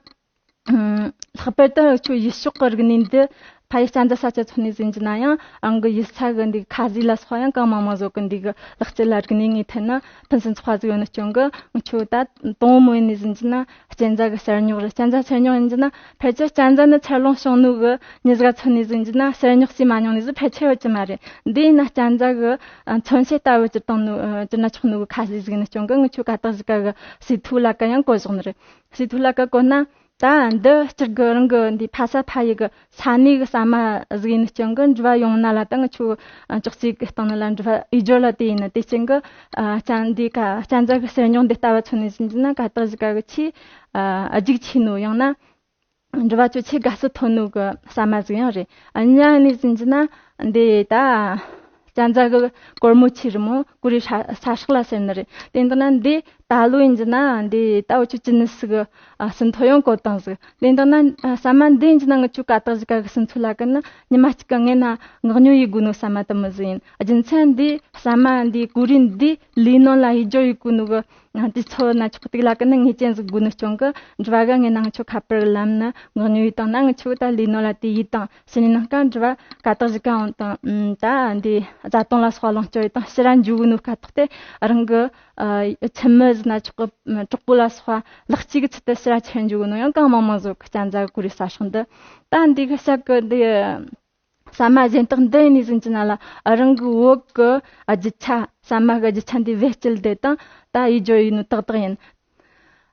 ལྷག་པར་དུ་ཁྱོད་ཡུལ་ཕྱོགས་ཀྱི་རིག་གནས་འདི་ཕ་ཡུལ་གཅན་ཚ་ས་ཆ་ཚོ་ནས་ཟིན་གྱི་ན་ཡང་རང་གི་ཡུལ་ས་གི་འདི་ཁ་ཟས་ལ་སོགས་ཡང་གང་མང་མང་བཟོ་གི་འདི་གི་ལག་རྩལ་ལ་རིག་གནས་ངེས་ཐད་ན་ཕུན་སུམ་ཚོགས་པ་ཟིག་ཡོད་ནི་རྐྱེན་གི་ང་ཆོ་ད་དང་བོ་མོ་ཡིན་ནས་ཟིན་གྱི་ན་གཅན་ཚ་གི་གསེར་ཉོག་རེད། གཅན་ཚ་གསེར་ཉོག་ཡིན་གྱི་ན་ཕལ་ཆེར་གཅན་ཚ་ནི་འཚར་ལོངས་བྱུང་ནོ་གི་མྱི་ཟིག་ཚོ་ནས་ཟིན་གྱི་ན་གསེར་ཉོག་ཟོས་མ་མྱོང་ནི་ཟིག་ཕལ་ཆེར་ཡོད་ཀྱི་མ་རེད། འདི་ཡིན་ན་གཅན་ཚ་གི་མཚོན་བྱེད་ལྟ་བུ་ཅིག་བཏང་ནོ་ཅི་ན་ཆོག་ནོ་གི་ཁ་ཟས་ཟིག་ཡིན་ནི་རྐྱེན་གི་ང་ཆོ་ཀ་དག་གཞི་ཀ་གི་སི་ཐུ་ལ་ཀ་ཡང་གོ་བཞག་ནི་རེད། སི་ཐུ་ལ་ཀ་གོ་ན། ད་འདི་སྤྱིར་གི་རང་གི་འདི་ཕ་ས་ཕ་ཡུལ་གི་ས་གནས་གི་ཟ་མ་ཟིག་ཡིན་རྐྱེན་གི་འགྲུལ་བ་ཡོང་ན་ལ་ད་ང་ཆོ་ཅོག་ཙེ་གི་སྟེང་ན་ལ་འགྲུལ་བ་ཡིད་སྦྱོར་ལ་དེ་ཡིན་ན་དེ་རྐྱེན་གི་ཨ་གཅན་འདི་ཀ་གཅན་ཚ་གི་གསེར་ཉོག་འདི་ལྟ་བུ་ཚོ་ནས་ཟིན་གྱི་ན་ཀ་དག་གཞི་ཀ་གི་ཆེས་ཨ་རྒྱུག་ཆེ་ནོ་ཡང་ན་འགྲུལ་བ་ཚོ་ཆེས་དགའ་བསུ་ཐོབ་ནོ་གི་ཟ་མ་ཟིག་ཡང་རེད། ཨ་གཉིས་ནས་ཟིན་གྱི་ན་འདི་ད། གཅན་ཚ་གི་གོར་མོ་ཆེ་རི་མོ་ཀུ་རེ་ས་ས་སྲེག་ལ་ཟེར་ནི་རེད། དེ་འདྲ་ན་འདི་ད་ལོ་ཡིན་གྱི་ན་འདི་ད་འུ་ཆོ་ཅི་ནི་སི་གི་ཨ་ཟིན་ཐོ་ཡང་བཀོད་བཏང་ཟིག་དེ་འདྲ་ན་ཨ་ས་མ་འདི་ཡིན་གྱི་ན་ང་ཆོ་ཀ་དག་གཞི་ཀ་གི་སིན་ཚུ་ལ་ཀི་ནི་ཉི་མ་གཅིག་གི་ངས་ན་ངག་ཉོ་ཡི་དགོས་ནོ་ས་མ་དུ་མི་ཟིན་ཡིན། རྒྱུ་མཚན་འདི་ས་མ་འདི་ཀུ་རེ་འདི་ལས་ནོ་ལ་ཡིད་སྦྱོར་ཡི་དགོས་ནོ་གི་ཨ་དུས་ཚོད་ན་ཆོག་དུས་ལ་ཀི་ནི་ངེས་ཅན་ཟིག་དགོས་ནོ་རྐྱེན་གི་འགྲུལ་བ་ག་ངས་ན་ང་ཆོ་ཁ་པར་ལམ་ནི་ངག་ཉོ་ཡི་བཏང་ན་ང་ཆོ་ད་ལས་ནོ་ལ་དེ་ཡིད་བཏང་ཕྱི་ནས་ནང་ཀ་འགྲུལ་བ་ཀ་དག་གཞི་ཀ་འོང་དང་ད་འདི་རྩ་དོན་ལ་སོགས་ལོངས་སྤྱོད་ཡི་དང་ཕྱི་ར་འཇུག་གི་ནོ་སྐབས་ཐོག་དེ་རང་གི་ཨ་ཁྱིམ་མི་ཟིན་ན་ཆོག་གི་གྲོགས་པོ་ལ་སོགས་ལག་གཅིག་གི་ཆེད་དུ་ཕྱི་ར་ཁྱེར་འཇུག་གི་ནོ་ཡང་གང་མང་མང་བཟོ་གི་གཅན་ཚ་གི་ཀུ་རེ་ས་སྲེག་འདི་ད་འདི་གི་ཤག་གི་འདི་ས་མ་གཞན་དག་འདི་ཡིན་ནི་ཟིན་གྱི་ན་ལ་རང་གི་བོད་གི་རྒྱུ་ཆ་ས་མ་གི་རྒྱུ་ཆ་འདི་བེད་སྤྱད་དེ་དང་ད་ཡིད་སྦྱོར་ཡིན་ནོ་ཏག་ཏག་ཡིན།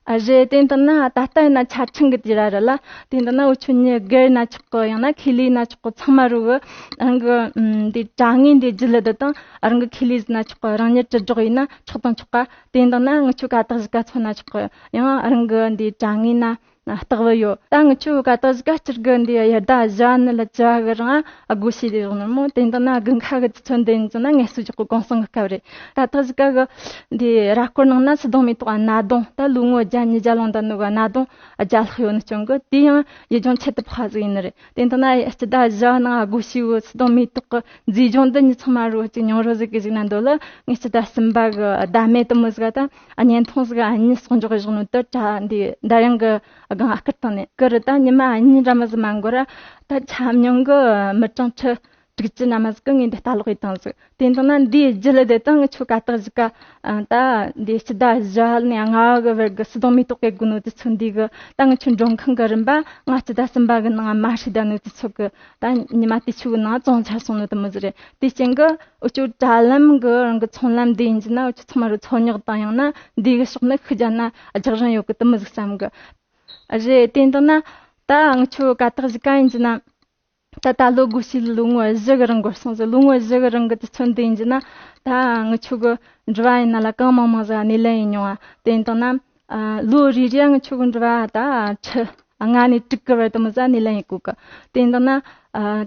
ཨ་རེད། དེ་འདྲ་ན་ད་ལྟ་ཡིན་ན་ཆ་འཕྲིན་གི་དུས་ར་རེད་ལ། དེ་འདྲ་ན་འུ་ཆོ་མྱི་སྒེར་ན་ཆོག་གི་ཡང་ན་ཁེ་ལས་ན་ཆོག་གི་ཚང་མ་རུ་གི་རང་གི་ཨམ་འདི་དྲ་ངོས་འདི་བརྒྱུད་ལ་དེ་དང་རང་གི་ཁེ་ལས་ན་ཆོག་གི་རང་ཉིད་དྲིལ་སྒྲོག་ཡིན་ན་ཆོག་དང་ཆོག་ག་དེ་འདྲ་ན་ང་ཆོ་ཀ་དག་གཞི་ཀ་ཚོ་ན་ཆོག་གི་ཡང་རང་གི་འདི་དྲ་ངོས་ན་ལྟག་བུ་ཡོད། ད་ང་ཆོ་ཀ་དག་གཞི་ཀ་སྤྱིར་གི་འདི་ཡར་ཟླ་བཞི་ནི་ལ་བཅུ་གི་རིང་ཨ་སྒོ་ཕྱེ་དེ་རོགས་ནི་མོ། དེ་འདྲ་ན་དགུན་ཁ་གི་དུས་ཚོད་འདི་ཡིན་ཙང་ན་ངལ་གསོ་རྒྱག་གི་གུང་སེང་གི་སྐབས་རེད། ད་ཐག་གཞི་ཀ་གི་འདི་ར་སྐོར་ནང་ན་སི་དོང་མེ་ཏོག་གནའ་དོང་ད་ལོ་ངོ་བརྒྱ་ཉིས་བརྒྱ་ལོང་ད་ནོ་གི་གནའ་དོང་བརྒྱ་ལྷག་ཡོད་ནི་རྐྱེན་གི་དེ་ཡང་ཡུལ་ལྗོངས་ཁྱད་དུ་འཕགས་ཟིག་ཡིན་ནི་རེད། དེ་འདྲ་ན་སྤྱི་ཟླ་བཞི་ནང་སྒོ་ཕྱེ་བོ་སི་དོང་མེ་ཏོག་གི་མཛེས་ལྗོངས་འདི་མྱི་ཚང་མ་རུ་ཅིག་མྱོང་རོལ་ཟིག་གི་ཟིག་ན་འདོད་ལ། ངས་སྤྱི་ཟླ་གསུམ་པ་གི་ཟླ་མེད་དུ་མོ་ཟིག་ད་བརྙན་ཐུང་ཟིག་གཉིས་གསོག་འཇོག་བཞག་ནོ་དུ་དྲ་འདི་འདར་ཡང་གི་སྒང་ཨ་ཁུར་བཏང་ནས་ཀི་རི་ད་ཉི་མ་གཉིས་འདྲ་མ་ཟིག་མ་འགོར་ར་ད་ཆ་མྱོང་གི་མི་གྲངས་ཁྲི་དྲུག་ཅུ་ན་མ་ཟིག་གི་ངས་འདི་ལྟ་ཀློག་ཡི་བཏང་ཟིག་དེ་འདྲ་ན་འདིའི་རྒྱུ་ལ་དེ་དང་ངི་ཆོ་ཀ་དག་གཞི་ཀ་ད་འདི་སྤྱི་ཟླ་བཞི་ནས་ལྔ་བ་གི་བར་གི་སི་དོང་མེ་ཏོག་གི་དགུ་ནོ་དུས་ཚོད་འདི་གི་ད་ངི་ཆོ་མགྲོན་ཁང་གི་རིམ་པ་ང་སྤྱི་ཟླ་གསུམ་པ་གི་ནང་མ་ཧྲི་ད་ནོ་དུས་ཚོད་གི་ད་ཉི་མ་དུས་ཆུ་གི་ནང་བཙོང་ཚར་སོང་ནོ་དུ་མི་ཟིག་རེད། དེ་རྐྱེན་གི་འུ་ཆོ་དྲ་ལམ་གི་རང་གི་ཚོང་ལམ་འདི་ཡིན་གྱི་ན་འུ་ཆོ་ཚང་མ་རུ་ཚོང་རྙོག་དང་ཡང་ན་འདི་གི་ཕྱོགས་ནི་ཤི་རྒྱ་ན་རྒྱག་རིན་ཡོད་གི་དུ་མི་ཟིག་བསམ་གི་རེད། དེ་འདྲ་ན་ད་ང་ཆོ་ཀ་དག་གཞི་ཀ་ཡིན་གྱི་ན་ད་ད་ལོ་སྒོ་ཕྱེ་ལོ་ངོ་བཞི་གི་རིང་འགོར་སོང་ཟིག་ལོ་ངོ་བཞི་གི་རིང་གི་དུས་ཚོད་འདི་ཡིན་གྱི་ན་ད་ང་ཆོ་གི་འགྲུལ་བ་ཡིན་ན་ལ་གང་མང་མང་ཟིག་སྣེ་ལེན་ཡིན་མྱོང་ཨ། དེ་འདྲ་ན་ལོ་རེ་རེ་ང་ཆོ་གི་འགྲུལ་བ་ད་ཁྲི་ ལྔ་ནས་དྲུག་གི་བར་དུ་མི་ཟ་སྣེ་ལེན་ཡེད་གོ་གི། དེ་ཡིན་དང་ན་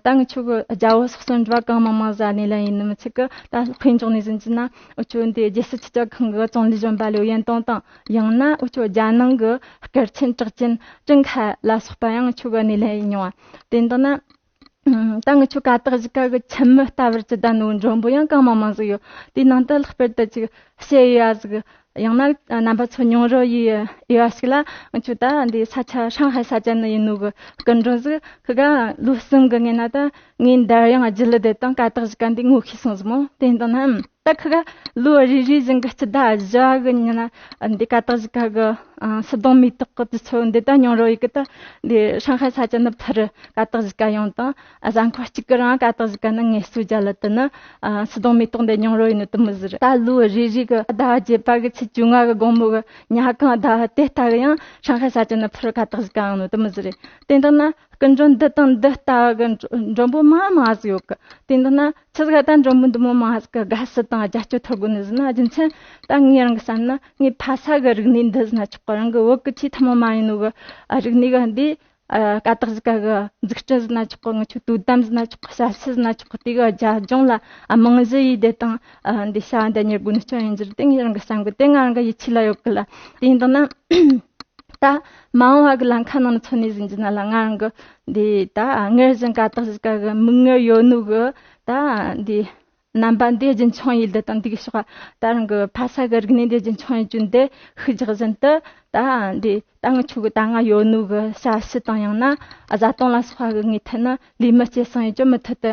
ད་ངི་ཆོ་གི་རྒྱ་བོད་སོག་གསུམ་འགྲོ་བ་གང་མང་མང་ཟ་སྣེ་ལེན་ཡེད་ནི་མི་ཚད་གི། ད་དཔེ་འཇོག་ནས་ཟིན་གྱི་ན་འུ་ཆོ་འདི་རྒྱལ་སྲིད་སྤྱི་ཁྱབ་ཁང་གི་ཙུང་ལི་གཞོན་པ་ལིའུ་ཡན་ཏུང་དང་། ཡང་ན་འུ་ཆོ་རྒྱལ་ནང་གི་སྐར་ཆེན་གྲགས་ཅན་ཀྲིན་ཁ་ལ་སོགས་པ་ཡང་ངི་ཆོ་གི་སྣེ་ལེན་ཡེད་མྱོང་བ། དེ་ཡིན་དང་ན། ད་ངི་ཆོ་ཀ་དག་གཞིས་ཀ་གི་ཁྱིམ་མི་ལྟ་བུར་ཅི་ད་ནོ་མགྲོན་པོ་ཡང་གང་མང་མང་ཟིག་ཡོད། དེའི་ནང་དུ་ལྷག་པར་དུ་ཅིག་བཤད་ཡ་ཟིག། ཡང་ན་རྣམ་པ་ཚོ་མྱོང་རོལ་ཡེད་ཡ་ཟིག་ལ། ངི་ཆོ་ད་འདི་ས་ཆ་ཧྲང་ཧའེ་ས་ཆ་ནས་ཡིན་ནོ་གི་སྐུ་མགྲོན་ཟིག། ཁི་ག་ལོ་གསུམ་གི་སྔོན་ན་ད་ངས་འདར་དབྱངས་བརྒྱུད་ལས་དེ་དང་ཀ་དག་གཞིས་ཀ་འདི་ངོ་ཤེས་སོང་ཟིག་མོ། དེ་ཡིན་དང་ན་ད་ཁི་ག་ལོ་རེ་རེ་བཞིན་གི་སྤྱི་ཟླ་བཞི་བ་གི་ཉིན་ན་འདི་ཀ་དག་གཞིས་ཀ་གི་ཨ་སིལ་སྡོང་མེ་ཏོག་གི་དུས་ཚོད་འདི་ད་མྱོང་རོལ་ཡེད་གི། ད་འདི་ཧྲང་ཧའེ་ས་ཆ་ནས་ཕར་ཀ་དག་གཞིས་ཀ་ཡོང་དང་། ཨ་གཟའ་འཁོར་གཅིག་གི་རིང་ཀ་དག་གཞིས་ཀ་ནས་ངལ་གསོ་རྒྱག་ལ་དུ་ནི་ཨ་སིལ་སྡོང་མེ་ཏོག་འདི་མྱོང་རོལ་ཡེད་ནི་དེ་མོ་ཟིག་རེད། ད་ལོ་རེ་རེ་གི་ཟླ་བ་བརྒྱད་པ་གི་ཚེས་བཅོ་ལྔ་གི་དགོང་མོ་གི་ཉལ་ཁང་ཟླ་བ་དེ་ལྟ་གི་ཡང་ཧྲང་ཧའེ་ས་ཆ་ནས་ཕར་ཀ་དག་གཞིས་ཀ་ཡོང་ནི་དེ་མོ་ཟིག་རེད། དེ་འདྲ་ན་སྐུ་མགྲོན་འདི་དང་འདི་ལྟ་བུ་གི་མགྲོན་པོ་མང་མང་ཟིག་ཡོད་གི། དེ་འདྲ་ན་ཆི་ཟིག་ད་མགྲོན་པོ་འདི་མོ་མང་ཟིག་གི་དགའ་བསུ་དང་རྒྱབ་སྐྱོར་ཐོབ་དགོས་ནི་ཟིག་ན། རྒྱུ་མཚན་ད་ངས་རང་གི་བསམ་ན་ངའི་ཕ་ས་གི་རིག་གནས་འདི་ཟིན་ན་ཆོག་གི། རང་གི་བོད་གི་ཆེས་ཐུན་མོང་མ་ཡིན་ནོ་གི་ཨ་རིག་གནས་གི་འདི་ཨ་ཀ་དག་གཞིས་ཀ་གི་འཛུགས་སྐྲུན་ཟིན་ན་ཆོག་གི། ངི་ཆོའི་དོ་དམ་ཟིན་ན་ཆོག་གི། ཞབས་ཕྱི་ཟིན་ན་ཆོག་གི། དེ་གི་རྒྱབ་ལྗོངས་ལ་ཨ་རྨང་གཞི་ཡེད་དེ་དང་ཨ་འདི་བྱ་བ་འདི་གཉེར་དགོས་ནི་ཅང་ཡིན་རྒྱུ་རེད། དེ་ངས་རང་གི་བསམ་གི། དེ་ང་རང་གི་ཡིད་ཆེས་ལ་ཡོད་གི་ལ། དེ་ཡིན་དང་ན། ད་མ་འོངས་པ་གི་ལམ་ཁ་ནང་མཚོན་ནས་ཟིན་གྱི་ན་ལ། ང་རང་གི་འདི་ད་སྔར་བཞིན་ཀ་དག་གཞིས་ཀ་གི་མིག་སྔར་ཡོད་ནོ་གི་ད་འདི་རྣམ་པ་འདི་རྒྱུན་འཁྱོངས་ཡེད་དེ་དང་། འདི་གི་ཕྱོགས་ད་རང་གི་ཕ་ས་གི་རིག་གནས་འདི་རྒྱུན་འཁྱོངས་ཡེད་རྒྱུ་འདི་ཤུགས་རྒྱག་བཞིན་དུ། ད་འདི་ད་ངི་ཆོ་གི་ད་ང་ཡོད་ནོ་གི་ཞབས་ཕྱི་དང་། ཡང་ན་བཟའ་བཏུང་ལ་སོགས་པ་གི་ངོས་ཐད་ནས་ལས་མི་སྐྱེད་སྲིང་ཡེད་རྒྱུ་མུ་མཐུད་དུ་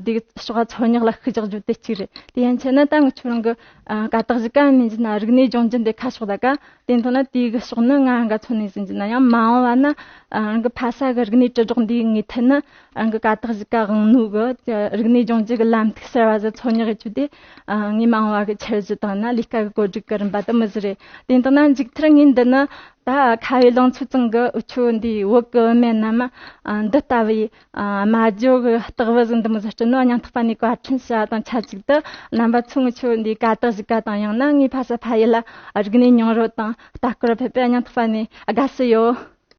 འདི་གི་ཕྱོགས་འཚོལ་སྙེག་ལ་ཤུགས་རྒྱག་རྒྱུ་དེ་གཅིག་རེད། དེ་ཡན་ཆད་ན་ད་ངི་ཆོ་རང་གི་ཨ་ཀ་དག་གཞིས་ཀ་ཡིན་ན་རིག་གནས་སྦྱོང་རྒྱུ་འདི་ཁ་ཕྱོགས་ད་ག། དེ་མཐོང་ན་དེའི་གི་ཕྱོགས་ནི་ང་རང་ག་མཚོན་ནས་ཟིན་གྱི་ན་ཡང་། མ་འོངས་པ་ན་ཨ་རང་གི་ཕ་ས་གི་རིག་གནས་དྲིལ་སྒྲོག་འདིའི་ངོས་ཐད་ནས་རང་གི་ཀ་དག་གཞིས་ཀ་དབང་ནོ་གི་རིག་གནས་སྦྱོང་རྒྱུ་གི་ལམ་ཐིག་གསར་བ་ཟིག་འཚོལ་སྙེག་ཡེད་རྒྱུ་དེ་ཨ་ངའི་མ་འོངས་པ་གི་འཆར་གཞི་དང་ན་ལས་ཀ་གི་བཀོད་སྒྲིག་གི་རིམ་པ་དེ་མོ་ཟིག་རེད། དེ་མཐོང་ན་མཇུག་མཐར་ངས་འདི་ནི་ད་ཁ་བའི་ལང་ཚོ་ཙང་གི་འུ་ཆོ་འདི་བོད་གི་བུད་མེད་རྣམས་ཨ་འདི་ལྟ་བུའི་ཨ་སྨྲ་བརྗོད་གི་སྟེགས་བུ་ཟིག་འདི་མོ་ཟིག་བསྐྲུན་ནོ་སྙིང་ཐག་པ་ནས་བཀའ་དྲིན་ཞུ་བ་དང་ཆབས་ཅིག་ཏུ། རྣམ་པ་ཚོ་ངི་ཆོ་འདི་ཀ་དག་གཞིས་ཀ་དང་། ཡང་ན་ངའི་ཕ་ས་ཕ་ཡུལ་ལ་རིག་གནས་མྱོང་རོལ་དང་ལྟ་སྐོར་ཕེབས་པའི་སྙིང་ཐག་པ་ནས་དགའ་བསུ་ཡོད།